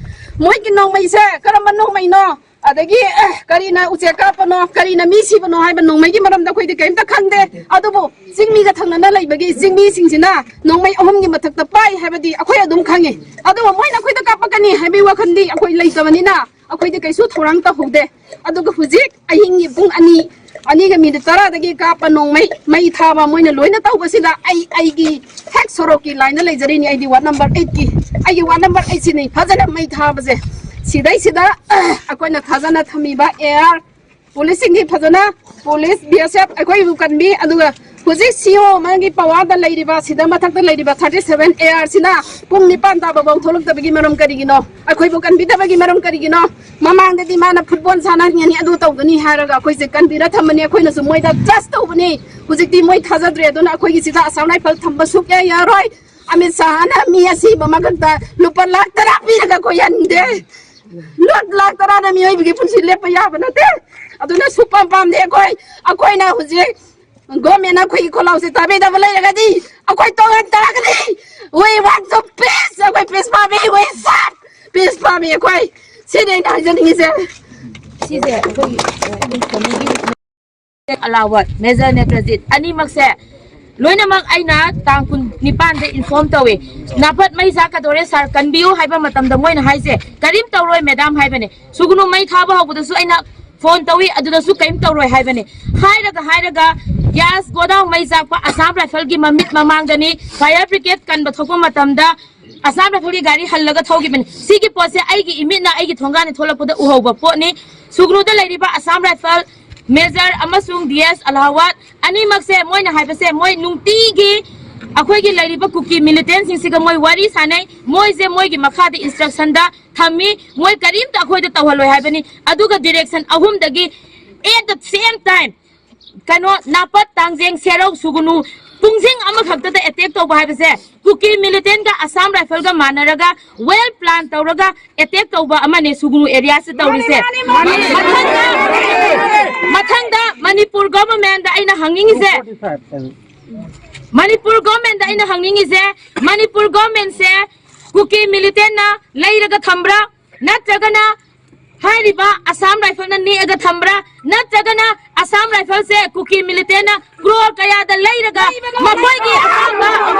ꯃꯣꯏꯒꯤ ꯅꯣꯡꯃꯩꯁꯦ ꯀꯔꯝꯕ ꯅꯣꯡꯃꯩꯅꯣ, ꯑꯗꯒꯤ, ꯑꯦ, ꯀꯔꯤꯅ ꯎꯆꯦꯛ ꯀꯥꯞꯄꯅꯣ, ꯀꯔꯤꯅ ꯃꯤ ꯁꯤꯕꯅꯣ ꯍꯥꯏꯕ ꯅꯣꯡꯃꯩꯒꯤ ꯃꯔꯝꯗ ꯑꯩꯈꯣꯏꯗꯤ ꯀꯔꯤꯝꯇ ꯈꯪꯗꯦ꯫ ꯑꯗꯨꯕꯨ ꯆꯤꯡꯃꯤꯒ ꯊꯪꯅꯅ ꯂꯩꯕꯒꯤ ꯆꯤꯡꯃꯤꯁꯤꯡꯁꯤꯅ ꯅꯣꯡꯃꯩ ꯑꯍꯨꯝꯒꯤ ꯃꯊꯛꯇ ꯄꯥꯏ ꯍꯥꯏꯕꯗꯤ ꯑꯩꯈꯣꯏ ꯑꯗꯨꯝ ꯈꯪꯉꯤ꯫ ꯑꯗꯨꯕꯨ ꯃꯣꯏꯅ ꯑꯩꯈꯣꯏꯗ ꯀꯥꯞꯄꯛꯀꯅꯤ ꯍꯥꯏꯕꯒꯤ ꯋꯥꯈꯜꯗꯤ ꯑꯩꯈꯣꯏ ꯂꯩꯇꯕꯅꯤꯅ ꯑꯩꯈꯣꯏꯗꯤ ꯀꯩꯁꯨ ꯊꯧꯔꯥꯡ ꯇꯧꯍꯧꯗꯦ꯫ ꯑꯗꯨꯒ ꯍꯧꯖꯤꯛ ꯑꯍꯤꯡꯒꯤ ꯄꯨꯡ ꯑꯅꯤ, ꯑꯅꯤꯒ ꯃꯤꯅꯤꯠ ꯇꯔꯥꯗꯒꯤ ꯀꯥꯞꯄ ꯅꯣꯡꯃꯩ, ꯃꯩ ꯊꯥꯕ ꯃꯣꯏꯅ ꯂꯣꯏꯅ ꯇꯧꯕꯁꯤꯗ ꯑꯩ, ꯑꯩꯒꯤ ꯍꯦꯛ ꯁꯣꯔꯣꯛꯀꯤ ꯂꯥꯏꯟꯗ ꯂꯩꯖꯔꯤꯅꯤ꯫ ꯑꯩꯗꯤ ꯋꯥꯔꯗ ꯅꯝꯕꯔ ꯑꯩꯠꯀꯤ, ꯑꯩꯒꯤ ꯋꯥꯔꯗ ꯅꯝꯕꯔ ꯑꯩꯠꯁꯤꯅꯤ ꯐꯖꯅ ꯃꯩ ꯊꯥꯕꯁꯦ꯫ ꯁꯤꯗꯩꯁꯤꯗ ꯑꯩꯈꯣꯏꯅ ꯊꯥꯖꯅ ꯊꯝꯃꯤꯕ ꯑꯦ ꯑꯥꯔ ꯄꯨꯂꯤꯁꯁꯤꯡꯒꯤ ꯐꯖꯅ, ꯄꯨꯂꯤꯁ, ꯕꯤ ꯑꯦꯁ ꯑꯦꯐ, ꯑꯩꯈꯣꯏꯕꯨ ꯀꯟꯕꯤ, ꯑꯗꯨꯒ ꯍꯧꯖꯤꯛ ꯁꯤ ꯑꯣ ꯑꯃꯒꯤ ꯄꯋꯥꯔꯗ ꯂꯩꯔꯤꯕ, ꯁꯤꯗ ꯃꯊꯛꯇ ꯂꯩꯔꯤꯕ ꯊꯥꯔꯇꯤ ꯁꯚꯦꯟ ꯑꯦ ꯑꯥꯔꯁꯤꯅ ꯄꯨꯡ ꯅꯤꯄꯥꯟ ꯇꯥꯕꯐꯥꯎ ꯊꯣꯛꯂꯛꯇꯕꯒꯤ ꯃꯔꯝ ꯀꯔꯤꯒꯤꯅꯣ? ꯑꯩꯈꯣꯏꯕꯨ ꯀꯟꯕꯤꯗꯕꯒꯤ ꯃꯔꯝ ꯀꯔꯤꯒꯤꯅꯣ? ꯃꯃꯥꯡꯗꯗꯤ ꯃꯥꯅ ꯐꯨꯠꯕꯣꯜ ꯁꯥꯟꯅꯍꯟꯒꯅꯤ, ꯑꯗꯨ ꯇꯧꯒꯅꯤ ꯍꯥꯏꯔꯒ ꯑꯩꯈꯣꯏꯁꯦ ꯀꯟꯕꯤꯔ ꯊꯝꯕꯅꯤ꯫ ꯑꯩꯈꯣꯏꯅꯁꯨ ꯃꯣꯏꯗ ꯇ꯭ꯔꯁ ꯇꯧꯕꯅꯤ꯫ ꯍꯧꯖꯤꯛꯇꯤ ꯃꯣꯏ ꯊꯥꯖꯗ꯭ꯔꯦ, ꯑꯗꯨꯅ ꯑꯩꯈꯣꯏꯒꯤ ꯁꯤꯗ ꯑꯁꯥꯝ ꯔꯥꯏꯐꯜ ꯊꯝꯕ ꯁꯨꯛꯌꯥ ꯌꯥꯔꯣꯏ꯫ ꯑꯃꯤꯠ ꯁꯥꯍꯅ ꯃꯤ ꯑꯁꯤꯕ ꯃꯊꯛꯇ ꯂꯨꯄꯥ ꯂꯥꯈ ꯇꯔꯥ ꯄꯤꯔꯒ ꯀꯣꯏꯍꯟꯗꯦ꯫ ꯂꯨꯄꯥ ꯂꯥꯈ ꯇꯔꯥꯅ ꯃꯤꯑꯣꯏꯕꯒꯤ ꯄꯨꯟꯁꯤ ꯂꯦꯞꯄ ꯌꯥꯕ ꯅꯠꯇꯦ꯫ ꯑꯗꯨꯅ ꯁꯨꯛꯄꯥꯝ ꯄꯥꯝꯗꯦ ꯑꯩꯈꯣꯏ꯫ ꯑꯩꯈꯣꯏꯅ ꯍꯧꯖꯤꯛ ꯒꯣꯔꯃꯦꯟꯅ ꯑꯩꯈꯣꯏꯒꯤ ꯈꯣꯜꯂꯥꯎꯁꯦ ꯇꯥꯕꯤꯗꯕ ꯂꯩꯔꯒꯗꯤ ꯑꯩꯈꯣꯏ ꯇꯣꯉꯥꯟ ꯇꯥꯒꯅꯤ꯫ We want to peace. ꯑꯩꯈꯣꯏ ꯄꯤꯁ ꯄꯥꯝꯃꯤ꯫ We want ꯄꯤꯁ ꯄꯥꯝꯃꯤ ꯑꯩꯈꯣꯏ꯫ ꯁꯤꯅꯤ ꯑꯩꯅ ꯍꯥꯏꯖꯅꯤꯡꯉꯤꯁꯦ꯫ ꯁꯤꯁꯦ ꯑꯩꯈꯣꯏꯒꯤ, ꯑ, ꯀꯩꯅꯣꯒꯤ ꯑꯂꯥꯋꯠ, ꯃꯦꯖꯔ ꯅꯦꯇ꯭ꯔꯖꯤꯠ ꯑꯅꯤꯃꯛꯁꯦ ꯂꯣꯏꯅꯃꯛ ꯑꯩꯅ ꯇꯥꯡ ꯀꯨꯟ ꯅꯤꯄꯥꯟꯗ ꯏꯟꯐꯣꯔꯝ ꯇꯧꯋꯦ꯫ ꯅꯥꯐꯠ ꯃꯩ ꯆꯥꯛꯀꯗꯧꯔꯦ ꯁꯥꯔ, ꯀꯟꯕꯤꯌꯨ ꯍꯥꯏꯕ ꯃꯇꯝꯗ ꯃꯣꯏꯅ ꯍꯥꯏꯁꯦ, "ꯀꯔꯤꯝ ꯇꯧꯔꯣꯏ ꯃꯦꯗꯥꯝ" ꯍꯥꯏꯕꯅꯦ꯫ ꯁꯨꯒꯨꯅꯨ ꯃꯩ ꯊꯥꯕ ꯍꯧꯕꯗꯁꯨ ꯑꯩꯅ ꯐꯣꯟ ꯇꯧꯏ, ꯑꯗꯨꯗꯁꯨ ꯀꯔꯤꯝ ꯇꯧꯔꯣꯏ ꯍꯥꯏꯕꯅꯦ꯫ ꯍꯥꯏꯔꯒ ꯍꯥꯏꯔꯒ gas godown ꯃꯩ ꯆꯥꯛꯄ Assam Rifle ꯒꯤ ꯃꯃꯤꯠ ꯃꯃꯥꯡꯗꯅꯤ꯫ Fire brigade ꯀꯟꯕ ꯊꯣꯛꯄ ꯃꯇꯝꯗ Assam Rifle ꯒꯤ ꯒꯥꯔꯤ ꯍꯜꯂꯒ ꯊꯧꯈꯤꯕꯅꯤ꯫ ꯁꯤꯒꯤ ꯄꯣꯠꯁꯦ ꯑꯩꯒꯤ ꯏꯃꯤꯠꯅ ꯑꯩꯒꯤ ꯊꯣꯡꯒꯥꯟꯗ ꯊꯣꯛꯂꯛꯄꯗ ꯎꯍꯧꯕ ꯄꯣꯠꯅꯤ꯫ ꯁꯨꯒꯅꯨꯗ ꯂꯩꯔꯤꯕ Assam Rifle Major ꯑꯃꯁꯨꯡ D S ꯑꯂꯥꯍꯋꯥꯠ ꯑꯅꯤꯃꯛꯁꯦ, ꯃꯣꯏꯅ ꯍꯥꯏꯕꯁꯦ, ꯃꯣꯏ ꯅꯨꯡꯇꯤꯒꯤ ꯑꯩꯈꯣꯏꯒꯤ ꯂꯩꯔꯤꯕ ꯀꯨꯀꯤ militant ꯁꯤꯡꯁꯤꯒ ꯃꯣꯏ ꯋꯥꯔꯤ ꯁꯥꯟꯅꯩ꯫ ꯃꯣꯏꯁꯦ ꯃꯣꯏꯒꯤ ꯃꯈꯥꯗ instruction ꯗ ꯊꯝꯃꯤ꯫ ꯃꯣꯏ ꯀꯔꯤꯝꯇ ꯑꯩꯈꯣꯏꯗ ꯇꯧꯍꯜꯂꯣꯏ ꯍꯥꯏꯕꯅꯤ꯫ ꯑꯗꯨꯒ direction ꯑꯍꯨꯝꯗꯒꯤ at the same time ꯀꯩꯅꯣ ꯅꯥꯄꯠ, ꯇꯥꯡꯖꯦꯡ, ꯁꯦꯔꯧ, ꯁꯨꯒꯅꯨ ꯄꯨꯡꯁꯤꯡ ꯑꯃꯈꯛꯇꯗ attack ꯇꯧꯕ ꯍꯥꯏꯕꯁꯦ ꯀꯨꯀꯤ militant ꯒ Assam Rifle ꯒ ꯃꯥꯟꯅꯔꯒ well plan ꯇꯧꯔꯒ attack ꯇꯧꯕ ꯑꯃꯅꯦ ꯁꯨꯒꯅꯨ area ꯁꯤ ꯇꯧꯔꯤꯁꯦ꯫ ꯃꯥꯅꯤ, ꯃꯥꯅꯤ, ꯃꯥꯅꯤ꯫ ꯃꯊꯪꯗ, ꯃꯊꯪꯗ ꯃꯅꯤꯄꯨꯔ government ꯗ ꯑꯩꯅ ꯍꯪꯅꯤꯡꯉꯤꯁꯦ, ꯃꯅꯤꯄꯨꯔ government ꯗ ꯑꯩꯅ ꯍꯪꯅꯤꯡꯉꯤꯁꯦ, ꯃꯅꯤꯄꯨꯔ government ꯁꯦ ꯀꯨꯀꯤ militant ꯅ ꯂꯩꯔꯒ ꯊꯝꯕ꯭ꯔꯥ, ꯅꯠꯇ꯭ꯔꯒꯅ ꯍꯥꯏꯔꯤꯕ Assam Rifle ꯅ ꯅꯦꯛꯑꯒ ꯊꯝꯕ꯭ꯔꯥ, ꯅꯠꯇ꯭ꯔꯒꯅ Assam Rifle ꯁꯦ ꯀꯨꯀꯤ militant ꯅ ꯀ꯭ꯔꯣꯔ ꯀꯌꯥꯗ ꯂꯩꯔꯒ ꯃꯈꯣꯏꯒꯤ ꯑꯄꯥꯝꯕ,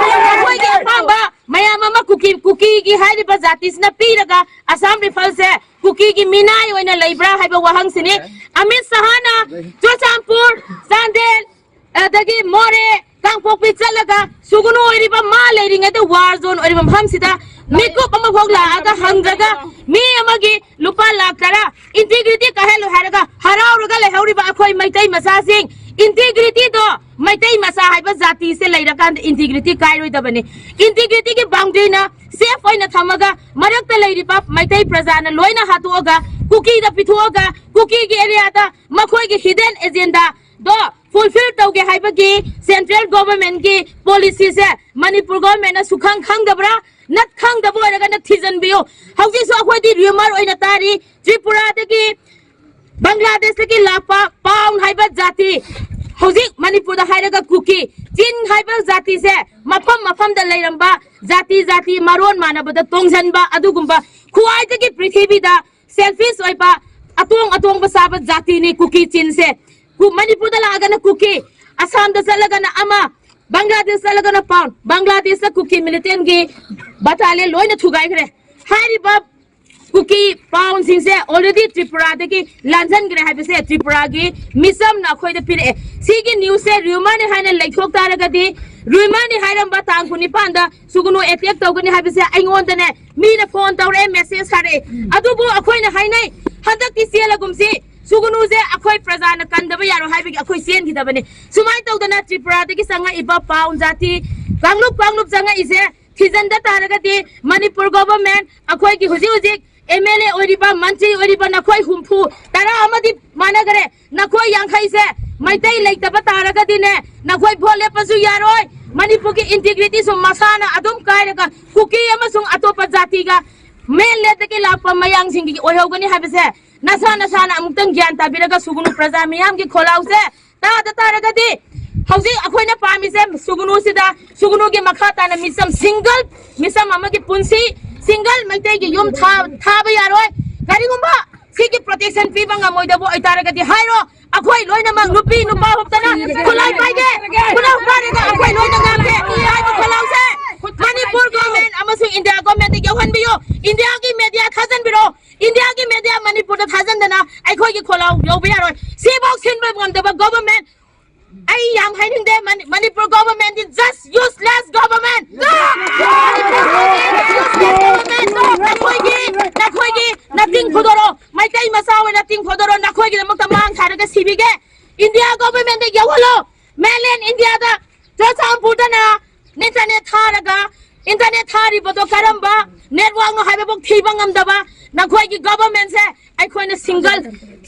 ꯃꯈꯣꯏꯒꯤ ꯑꯄꯥꯝꯕ ꯃꯌꯥꯝ ꯑꯃ ꯀꯨꯀꯤ, ꯀꯨꯀꯤꯒꯤ ꯍꯥꯏꯔꯤꯕ ꯖꯥꯇꯤꯁꯤꯅ ꯄꯤꯔꯒ Assam Rifle ꯁꯦ ꯀꯨꯀꯤꯒꯤ ꯃꯤꯅꯥꯏ ꯑꯣꯏꯅ ꯂꯩꯕ꯭ꯔꯥ ꯍꯥꯏꯕ ꯋꯥꯍꯪꯁꯤꯅꯤ꯫ ꯑꯃꯤꯠ ꯁꯍꯥꯅ ꯆꯨꯔꯆꯥꯟꯄꯨꯔ, ꯆꯥꯟꯗꯦꯜ, ꯑꯗꯒꯤ ꯃꯣꯔꯦ, ꯀꯥꯡꯄꯣꯛꯄꯤ ꯆꯠꯂꯒ ꯁꯨꯒꯅꯨ ꯑꯣꯏꯔꯤꯕ ꯃꯥ ꯂꯩꯔꯤꯉꯩꯗ war zone ꯑꯣꯏꯔꯤꯕ ꯃꯐꯝꯁꯤꯗ ꯃꯤꯀꯨꯞ ꯑꯃꯐꯥꯎ ꯂꯥꯛꯑꯒ ꯍꯪꯗ꯭ꯔꯒ ꯃꯤ ꯑꯃꯒꯤ ꯂꯨꯄꯥ ꯂꯥꯈ ꯇꯔꯥ integrity ꯀꯥꯏꯍꯜꯂꯨ ꯍꯥꯏꯔꯒ ꯍꯔꯥꯎꯔꯒ ꯂꯩꯍꯧꯔꯤꯕ ꯑꯩꯈꯣꯏ ꯃꯩꯇꯩ ꯃꯆꯥꯁꯤꯡ, integrity ꯗꯣ, ꯃꯩꯇꯩ ꯃꯆꯥ ꯍꯥꯏꯕ ꯖꯥꯇꯤꯁꯦ ꯂꯩꯔꯀꯥꯟꯗ integrity ꯀꯥꯏꯔꯣꯏꯗꯕꯅꯤ꯫ Integrity ꯒꯤ boundary ꯅ safe ꯑꯣꯏꯅ ꯊꯝꯃꯒ ꯃꯔꯛꯇ ꯂꯩꯔꯤꯕ ꯃꯩꯇꯩ ꯄ꯭ꯔꯖꯥꯅ ꯂꯣꯏꯅ ꯍꯥꯠꯇꯣꯛꯑꯒ ꯀꯨꯀꯤꯗ ꯄꯤꯊꯣꯛꯑꯒ ꯀꯨꯀꯤꯒꯤ area ꯗ ꯃꯈꯣꯏꯒꯤ hidden agenda ꯗꯣ fulfill ꯇꯧꯒꯦ ꯍꯥꯏꯕꯒꯤ central government ꯀꯤ policy ꯁꯦ ꯃꯅꯤꯄꯨꯔ government ꯅ ꯁꯨꯈꯪ ꯈꯪꯗꯕ꯭ꯔꯥ? ꯅꯠ ꯈꯪꯗꯕ ꯑꯣꯏꯔꯒꯅ ꯊꯤꯖꯤꯟꯕꯤꯌꯨ꯫ ꯍꯧꯖꯤꯛꯁꯨ ꯑꯩꯈꯣꯏꯗꯤ rumor ꯑꯣꯏꯅ ꯇꯥꯔꯤ, ꯇ꯭ꯔꯤꯄꯨꯔꯥꯗꯒꯤ, ꯕꯪꯒ꯭ꯂꯥꯗꯦꯁꯇꯒꯤ ꯂꯥꯛꯄ ꯄꯥꯎꯟ ꯍꯥꯏꯕ ꯖꯥꯇꯤ ꯍꯧꯖꯤꯛ ꯃꯅꯤꯄꯨꯔꯗ ꯍꯥꯏꯔꯒ ꯀꯨꯀꯤ, ꯆꯤꯟ ꯍꯥꯏꯕ ꯖꯥꯇꯤꯁꯦ ꯃꯐꯝ ꯃꯐꯝꯗ ꯂꯩꯔꯝꯕ ꯖꯥꯇꯤ ꯖꯥꯇꯤ ꯃꯔꯣꯟ ꯃꯥꯟꯅꯕꯗ ꯇꯣꯡꯁꯤꯟꯕ ꯑꯗꯨꯒꯨꯝꯕ ꯈ꯭ꯋꯥꯏꯗꯒꯤ ꯄ꯭ꯔꯤꯊꯤꯕꯤꯗ selfish ꯑꯣꯏꯕ ꯑꯇꯣꯡ ꯑꯇꯣꯡꯕ ꯆꯥꯕ ꯖꯥꯇꯤꯅꯤ ꯀꯨꯀꯤ ꯆꯤꯟꯁꯦ꯫ ꯀꯨ-, ꯃꯅꯤꯄꯨꯔꯗ ꯂꯥꯛꯑꯒꯅ ꯀꯨꯀꯤ, ꯑꯁꯥꯝꯗ ꯆꯠꯂꯒꯅ ꯑꯃ, ꯕꯪꯒ꯭ꯂꯥꯗꯦꯁ ꯆꯠꯂꯒꯅ ꯄꯥꯎꯟ, ꯕꯪꯒ꯭ꯂꯥꯗꯦꯁꯇ ꯀꯨꯀꯤ militant ꯒꯤ battalion ꯂꯣꯏꯅ ꯊꯨꯒꯥꯏꯈ꯭ꯔꯦ꯫ ꯍꯥꯏꯔꯤꯕ ꯀꯨꯀꯤ ꯄꯥꯎꯟꯁꯤꯡꯁꯦ already ꯇ꯭ꯔꯤꯄꯨꯔꯥꯗꯒꯤ ꯂꯥꯟꯖꯟꯈ꯭ꯔꯦ ꯍꯥꯏꯕꯁꯦ ꯇ꯭ꯔꯤꯄꯨꯔꯥꯒꯤ ꯃꯤꯆꯝꯅ ꯑꯩꯈꯣꯏꯗ ꯄꯤꯔꯛꯑꯦ꯫ ꯁꯤꯒꯤ ꯅ꯭ꯌꯨꯁꯁꯦ ꯔꯨꯃꯔꯅꯤ ꯍꯥꯏꯅ ꯂꯩꯊꯣꯛ ꯇꯥꯔꯒꯗꯤ, ꯔꯨꯃꯔꯅꯤ ꯍꯥꯏꯔꯝꯕ ꯇꯥꯡ ꯀꯨꯟꯅꯤꯄꯥꯟꯗ ꯁꯨꯒꯨꯅꯨ ꯑꯦꯇꯦꯛ ꯇꯧꯒꯅꯤ ꯍꯥꯏꯕꯁꯦ ꯑꯩꯉꯣꯟꯗꯅꯦ ꯃꯤꯅ ꯐꯣꯟ ꯇꯧꯔꯛꯑꯦ, ꯃꯦꯁꯦꯖ ꯊꯥꯔꯛꯑꯦ꯫ ꯑꯗꯨꯕꯨ ꯑꯩꯈꯣꯏꯅ ꯍꯥꯏꯅꯩ, ꯍꯟꯗꯛꯇꯤ ꯆꯦꯜꯂꯒꯨꯝꯁꯤ, ꯁꯨꯒꯨꯅꯨꯁꯦ ꯑꯩꯈꯣꯏ ꯄ꯭ꯔꯖꯥꯅ ꯀꯟꯗꯕ ꯌꯥꯔꯣꯏ ꯍꯥꯏꯕꯒꯤ ꯑꯩꯈꯣꯏ ꯆꯦꯟꯈꯤꯗꯕꯅꯤ꯫ ꯁꯨꯃꯥꯏꯅ ꯇꯧꯗꯅ ꯇ꯭ꯔꯤꯄꯨꯔꯥꯗꯒꯤ ꯆꯪꯉꯛꯏꯕ ꯄꯥꯎꯟ ꯖꯥꯇꯤ ꯀꯥꯡꯂꯨꯞ ꯀꯥꯡꯂꯨꯞ ꯆꯪꯉꯛꯏꯁꯦ ꯊꯤꯖꯤꯟꯗ ꯇꯥꯔꯒꯗꯤ ꯃꯅꯤꯄꯨꯔ ꯒꯣꯚꯔꯟꯃꯦꯟꯠ, ꯑꯩꯈꯣꯏꯒꯤ ꯍꯧꯖꯤꯛ ꯍꯧꯖꯤꯛ ꯑꯦꯝ ꯑꯦꯜ ꯑꯦ ꯑꯣꯏꯔꯤꯕ, ꯃꯟꯇ꯭ꯔꯤ ꯑꯣꯏꯔꯤꯕ ꯅꯈꯣꯏ ꯍꯨꯝꯐꯨ, ꯇꯔꯥ ꯑꯃꯗꯤ ꯃꯥꯟꯅꯈ꯭ꯔꯦ꯫ ꯅꯈꯣꯏ ꯌꯥꯡꯈꯩꯁꯦ ꯃꯩꯇꯩ ꯂꯩꯇꯕ ꯇꯥꯔꯒꯗꯤꯅꯦ, ꯅꯈꯣꯏ ꯚꯣꯠ ꯂꯦꯞꯄꯁꯨ ꯌꯥꯔꯣꯏ, ꯃꯅꯤꯄꯨꯔꯒꯤ ꯏꯟꯇꯤꯒ꯭ꯔꯤꯇꯤꯁꯨ ꯃꯁꯥꯅ ꯑꯗꯨꯝ ꯀꯥꯏꯔꯒ ꯀꯨꯀꯤ ꯑꯃꯁꯨꯡ ꯑꯇꯣꯞꯄ ꯖꯥꯇꯤꯒ ꯃꯦꯟꯂꯦꯠꯇꯒꯤ ꯂꯥꯛꯄ ꯃꯌꯥꯡꯁꯤꯡꯒꯤ ꯑꯣꯏꯍꯧꯒꯅꯤ ꯍꯥꯏꯕꯁꯦ ꯅꯁꯥ ꯅꯁꯥꯅ ꯑꯃꯨꯛꯇꯪ ꯒ꯭ꯌꯥꯟ ꯇꯥꯕꯤꯔꯒ ꯁꯨꯒꯨꯅꯨ ꯄ꯭ꯔꯖꯥ ꯃꯤꯌꯥꯝꯒꯤ ꯈꯣꯜꯂꯥꯎꯁꯦ ꯇꯥꯗ ꯇꯥꯔꯒꯗꯤ ꯍꯧꯖꯤꯛ ꯑꯩꯈꯣꯏꯅ ꯄꯥꯝꯃꯤꯁꯦ ꯁꯨꯒꯨꯅꯨꯁꯤꯗ, ꯁꯨꯒꯨꯅꯨꯒꯤ ꯃꯈꯥ ꯇꯥꯅ ꯃꯤꯆꯝ, ꯁꯤꯡꯒꯜ ꯃꯤꯆꯝ ꯑꯃꯒꯤ ꯄꯨꯟꯁꯤ, ꯁꯤꯡꯒꯜ ꯃꯩꯇꯩꯒꯤ ꯌꯨꯝ ꯊꯥ-, ꯊꯥꯕ ꯌꯥꯔꯣꯏ꯫ ꯀꯔꯤꯒꯨꯝꯕ ꯁꯤꯒꯤ ꯄ꯭ꯔꯣꯇꯦꯛꯁꯟ ꯄꯤꯕ ꯉꯝꯃꯣꯏꯗꯕ ꯑꯣꯏꯇꯥꯔꯒꯗꯤ ꯍꯥꯏꯔꯣ, ꯑꯩꯈꯣꯏ ꯂꯣꯏꯅꯃꯛ ꯅꯨꯄꯤ ꯅꯨꯄꯥ ꯍꯨꯞꯇꯅ ꯈꯨꯠꯂꯥꯏ ꯄꯥꯏꯒꯦ, ꯈꯨꯠꯂꯥꯎ ꯄꯥꯏꯔꯒ ꯑꯩꯈꯣꯏ ꯂꯣꯏꯅ ꯉꯥꯡꯒꯦ ꯍꯥꯏꯕ ꯈꯣꯜꯂꯥꯎꯁꯦ ꯃꯅꯤꯄꯨꯔ ꯒꯣꯔꯃꯦꯟ ꯑꯃꯁꯨꯡ ꯏꯟꯗꯤꯌꯥ ꯒꯣꯔꯃꯦꯟꯗ ꯌꯧꯍꯟꯕꯤꯌꯨ꯫ ꯏꯟꯗꯤꯌꯥꯒꯤ ꯃꯦꯗꯤꯌꯥ ꯊꯥꯖꯟꯕꯤꯔꯣ꯫ ꯏꯟꯗꯤꯌꯥꯒꯤ ꯃꯦꯗꯤꯌꯥ ꯃꯅꯤꯄꯨꯔꯗ ꯊꯥꯖꯟꯗꯅ ꯑꯩꯈꯣꯏꯒꯤ ꯈꯣꯜꯂꯥꯎ ꯌꯧꯕ ꯌꯥꯔꯣꯏ꯫ ꯁꯤꯐꯥꯎ ꯁꯤꯟꯕ ꯉꯝꯗꯕ ꯒꯣꯚꯔꯃꯦꯟ ꯑꯩ ꯌꯥꯝ ꯍꯥꯏꯅꯤꯡꯗꯦ꯫ ꯃꯅꯤ-, ꯃꯅꯤꯄꯨꯔ ꯒꯣꯚꯔꯃꯦꯟꯗꯤ just useless government꯫ ꯅꯈꯣꯏꯒꯤ, ꯅꯈꯣꯏꯒꯤ ꯅꯇꯤꯡ ꯐꯨꯗꯣꯔꯣ, ꯃꯩꯇꯩ ꯃꯆꯥ ꯑꯣꯏꯅ ꯇꯤꯡ ꯐꯨꯗꯣꯔꯣ, ꯅꯈꯣꯏꯒꯤꯗꯃꯛꯇ ꯃꯥꯡ ꯊꯥꯔꯒ ꯁꯤꯕꯤꯒꯦ꯫ ꯏꯟꯗꯤꯌꯥ ꯒꯣꯚꯔꯃꯦꯟꯗ ꯌꯧꯍꯜꯂꯣ꯫ ꯃꯦꯟꯂꯦꯟ ꯏꯟꯗꯤꯌꯥꯗ ꯆꯨꯔꯆꯥꯟꯄꯨꯔꯗꯅ ꯏꯟꯇꯔꯅꯦꯠ ꯊꯥꯔꯒ, ꯏꯟꯇꯔꯅꯦꯠ ꯊꯥꯔꯤꯕꯗꯣ ꯀꯔꯝꯕ ꯅꯦꯠꯋꯥꯛꯅꯣ ꯍꯥꯏꯕꯐꯥꯎ ꯊꯤꯕ ꯉꯝꯗꯕ ꯅꯈꯣꯏꯒꯤ ꯒꯣꯚꯔꯃꯦꯟꯁꯦ ꯑꯩꯈꯣꯏꯅ ꯁꯤꯡꯒꯜ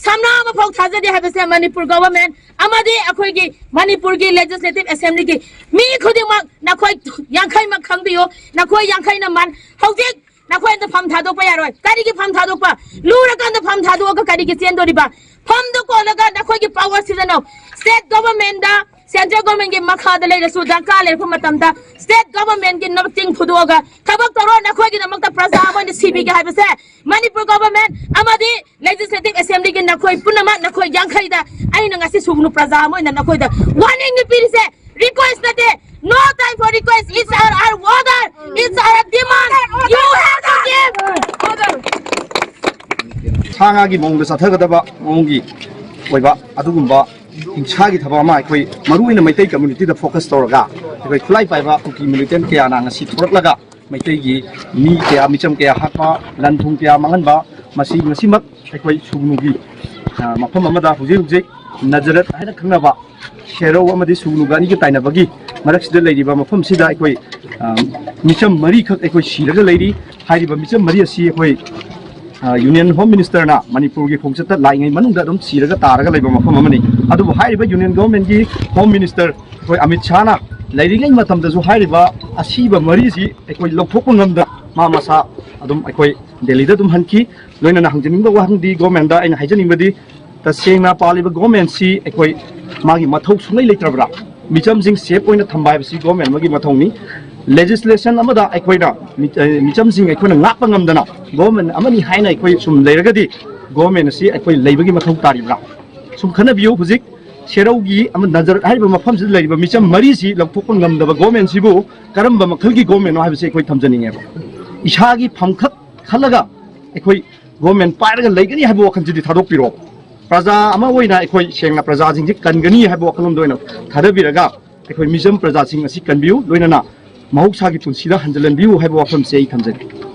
ꯁꯝꯅꯥ ꯑꯃꯐꯥꯎ ꯊꯥꯖꯗꯦ ꯍꯥꯏꯕꯁꯦ ꯃꯅꯤꯄꯨꯔ ꯒꯣꯚꯔꯃꯦꯟ ꯑꯃꯗꯤ ꯑꯩꯈꯣꯏꯒꯤ ꯃꯅꯤꯄꯨꯔꯒꯤ ꯂꯦꯖꯤꯁꯂꯦꯇꯤꯚ ꯑꯦꯁꯦꯝꯕ꯭ꯂꯤꯒꯤ ꯃꯤ ꯈꯨꯗꯤꯡꯃꯛ ꯅꯈꯣꯏ ꯌꯥꯡꯈꯩꯃꯛ ꯈꯪꯕꯤꯌꯨ꯫ ꯅꯈꯣꯏ ꯌꯥꯡꯈꯩꯅ ꯃꯥꯟ-, ꯍꯧꯖꯤꯛ ꯅꯈꯣꯏ ꯑꯝꯇ ꯐꯝ ꯊꯥꯗꯣꯛꯄ ꯌꯥꯔꯣꯏ꯫ ꯀꯔꯤꯒꯤ ꯐꯝ ꯊꯥꯗꯣꯛꯄ? ꯂꯨꯔꯀꯥꯟꯗ ꯐꯝ ꯊꯥꯗꯣꯛꯑꯒ ꯀꯔꯤꯒꯤ ꯆꯦꯟꯗꯣꯔꯤꯕ? ꯐꯝꯗꯨ ꯀꯣꯜꯂꯒ ꯅꯈꯣꯏꯒꯤ ꯄꯥꯋꯔ ꯁꯤꯖꯤꯟꯅꯧ꯫ ꯁ꯭ꯇꯦꯠ ꯒꯣꯚꯔꯃꯦꯟꯗ, ꯁꯦꯟꯇ꯭ꯔꯦꯜ ꯒꯣꯚꯔꯃꯦꯟꯒꯤ ꯃꯈꯥꯗ ꯂꯩꯔꯁꯨ ꯗꯔꯀꯥꯔ ꯂꯩꯔꯛꯄ ꯃꯇꯝꯗ ꯁ꯭ꯇꯦꯠ ꯒꯣꯚꯔꯃꯦꯟꯒꯤ ꯃꯇꯦꯡ ꯐꯨꯗꯣꯛꯑꯒ ꯊꯕꯛ ꯇꯧꯔꯣ꯫ ꯅꯈꯣꯏꯒꯤꯗꯃꯛꯇ ꯄ꯭ꯔꯖꯥ ꯑꯃ ꯑꯣꯏꯅ ꯁꯤꯕꯤꯒꯦ ꯍꯥꯏꯕꯁꯦ ꯃꯅꯤꯄꯨꯔ ꯒꯣꯚꯔꯃꯦꯟ ꯑꯃꯗꯤ ꯂꯦꯖꯤꯁꯂꯦꯇꯤꯚ ꯑꯦꯁꯦꯝꯕ꯭ꯂꯤꯒꯤ ꯅꯈꯣꯏ ꯄꯨꯝꯅꯃꯛ, ꯅꯈꯣꯏ ꯌꯥꯡꯈꯩꯗ ꯑꯩꯅ ꯉꯁꯤ ꯁꯨꯒꯅꯨ ꯄ꯭ꯔꯖꯥ ꯑꯃ ꯑꯣꯏꯅ ꯅꯈꯣꯏꯗ ꯋꯥꯔꯅꯤꯡ ꯄꯤꯔꯤꯁꯦ꯫ Request ꯅꯠꯇꯦ, no time for request, it's our, our order, it's our demand, you have to give order. ꯉꯥꯒꯤ ꯃꯑꯣꯡꯗ ꯆꯠꯊꯒꯗꯕ ꯃꯑꯣꯡꯒꯤ ꯑꯣꯏꯕ ꯑꯗꯨꯒꯨꯝꯕ ꯍꯤꯡꯁꯥꯒꯤ ꯊꯕꯛ ꯑꯃ ꯑꯩꯈꯣꯏ ꯃꯔꯨꯑꯣꯏꯅ ꯃꯩꯇꯩ community ꯗ focus ꯇꯧꯔꯒ ꯑꯩꯈꯣꯏ ꯈꯨꯠꯂꯥꯏ ꯄꯥꯏꯕ ꯀꯨꯀꯤ militant ꯀꯌꯥꯅ ꯉꯁꯤ ꯊꯣꯔꯛꯂꯒ ꯃꯩꯇꯩꯒꯤ ꯃꯤ ꯀꯌꯥ, ꯃꯤꯆꯝ ꯀꯌꯥ ꯍꯥꯠꯄ, ꯂꯟ ꯊꯨꯝ ꯀꯌꯥ ꯃꯥꯡꯍꯟꯕ, ꯃꯁꯤ ꯉꯁꯤꯃꯛ ꯑꯩꯈꯣꯏ ꯁꯨꯒꯅꯨꯒꯤ, ꯑ, ꯃꯐꯝ ꯑꯃꯗ ꯍꯧꯖꯤꯛ ꯍꯧꯖꯤꯛ ꯅꯖꯔꯠ ꯍꯥꯏꯅ ꯈꯪꯅꯕ ꯁꯦꯔꯧ ꯑꯃꯗꯤ ꯁꯨꯒꯅꯨꯒ ꯑꯅꯤꯒ ꯇꯥꯏꯅꯕꯒꯤ ꯃꯔꯛꯁꯤꯗ ꯂꯩꯔꯤꯕ ꯃꯐꯝꯁꯤꯗ ꯑꯩꯈꯣꯏ, ꯑ, ꯃꯤꯆꯝ ꯃꯔꯤꯈꯛ ꯑꯩꯈꯣꯏ ꯁꯤꯔꯒ ꯂꯩꯔꯤ꯫ ꯍꯥꯏꯔꯤꯕ ꯃꯤꯆꯝ ꯃꯔꯤ ꯑꯁꯤ ꯑꯩꯈꯣꯏ, ꯑ, Union Home Minister ꯅ ꯃꯅꯤꯄꯨꯔꯒꯤ ꯈꯣꯡꯆꯠꯇ ꯂꯥꯛꯏꯉꯩ ꯃꯅꯨꯡꯗ ꯑꯗꯨꯝ ꯁꯤꯔꯒ ꯇꯥꯔꯒ ꯂꯩꯕ ꯃꯐꯝ ꯑꯃꯅꯤ꯫ ꯑꯗꯨꯕꯨ ꯍꯥꯏꯔꯤꯕ Union Government ꯀꯤ Home Minister ꯑꯩꯈꯣꯏ ꯑꯃꯤꯠ ꯁꯥꯍꯅ ꯂꯩꯔꯤꯉꯩ ꯃꯇꯝꯗꯁꯨ ꯍꯥꯏꯔꯤꯕ ꯑꯁꯤꯕ ꯃꯔꯤꯁꯤ ꯑꯩꯈꯣꯏ ꯂꯧꯊꯣꯛꯄ ꯉꯝꯗ ꯃꯥ ꯃꯁꯥ ꯑꯗꯨꯝ ꯑꯩꯈꯣꯏ ꯗꯦꯜꯂꯤꯗ ꯑꯗꯨꯝ ꯍꯟꯈꯤ꯫ ꯂꯣꯏꯅꯅ ꯍꯪꯖꯅꯤꯡꯕ ꯋꯥꯍꯪꯗꯤ government ꯗ ꯑꯩꯅ ꯍꯥꯏꯖꯅꯤꯡꯕꯗꯤ, ꯇꯁꯦꯡꯅ ꯄꯥꯜꯂꯤꯕ government ꯁꯤ ꯑꯩꯈꯣꯏ ꯃꯥꯒꯤ ꯃꯊꯧ ꯁꯨꯡꯂꯩ ꯂꯩꯇ꯭ꯔꯕ꯭ꯔꯥ? ꯃꯤꯆꯝꯁꯤꯡ safe ꯑꯣꯏꯅ ꯊꯝꯕ ꯍꯥꯏꯕꯁꯤ government ꯑꯃꯒꯤ ꯃꯊꯧꯅꯤ꯫ Legislation ꯑꯃꯗ ꯑꯩꯈꯣꯏꯅ ꯃꯤ-, ꯑ, ꯃꯤꯆꯝꯁꯤꯡ ꯑꯩꯈꯣꯏꯅ ꯉꯥꯛꯄ ꯉꯝꯗꯅ government ꯑꯃꯅꯤ ꯍꯥꯏꯅ ꯑꯩꯈꯣꯏ ꯁꯨꯝ ꯂꯩꯔꯒꯗꯤ government ꯑꯁꯤ ꯑꯩꯈꯣꯏ ꯂꯩꯕꯒꯤ ꯃꯊꯧ ꯇꯥꯔꯤꯕ꯭ꯔꯥ? ꯁꯨꯝ ꯈꯟꯅꯕꯤꯌꯨ, ꯍꯧꯖꯤꯛ ꯁꯦꯔꯧꯒꯤ ꯑꯃ ꯅꯖꯔꯠ ꯍꯥꯏꯔꯤꯕ ꯃꯐꯝꯁꯤꯗ ꯂꯩꯔꯤꯕ ꯃꯤꯆꯝ ꯃꯔꯤꯁꯤ ꯂꯧꯊꯣꯛꯄ ꯉꯝꯗꯕ government ꯁꯤꯕꯨ ꯀꯔꯝꯕ ꯃꯈꯜꯒꯤ government ꯅꯣ ꯍꯥꯏꯕꯁꯤ ꯑꯩꯈꯣꯏ ꯊꯝꯖꯅꯤꯡꯉꯦꯕ꯫ ꯏꯁꯥꯒꯤ ꯐꯝꯈꯛ ꯈꯜꯂꯒ ꯑꯩꯈꯣꯏ government ꯄꯥꯏꯔꯒ ꯂꯩꯒꯅꯤ ꯍꯥꯏꯕ ꯋꯥꯈꯜꯁꯤꯗꯤ ꯊꯥꯗꯣꯛꯄꯤꯔꯣ꯫ ꯄ꯭ꯔꯖꯥ ꯑꯃ ꯑꯣꯏꯅ ꯑꯩꯈꯣꯏ ꯁꯦꯡꯅ ꯄ꯭ꯔꯖꯥꯁꯤꯡꯁꯤ ꯀꯟꯒꯅꯤ ꯍꯥꯏꯕ ꯋꯥꯈꯜꯂꯣꯟꯗ ꯑꯣꯏꯅ ꯊꯥꯗꯕꯤꯔꯒ ꯑꯩꯈꯣꯏ ꯃꯤꯆꯝ ꯄ꯭ꯔꯖꯥꯁꯤꯡ ꯑꯁꯤ ꯀꯟꯕꯤꯌꯨ, ꯂꯣꯏꯅꯅ ꯃꯍꯧꯁꯥꯒꯤ ꯄꯨꯟꯁꯤꯗ ꯍꯟꯖꯤꯜꯍꯟꯕꯤꯌꯨ ꯍꯥꯏꯕ ꯋꯥꯐꯝꯁꯦ ꯑꯩ ꯊꯝꯖꯒꯦ꯫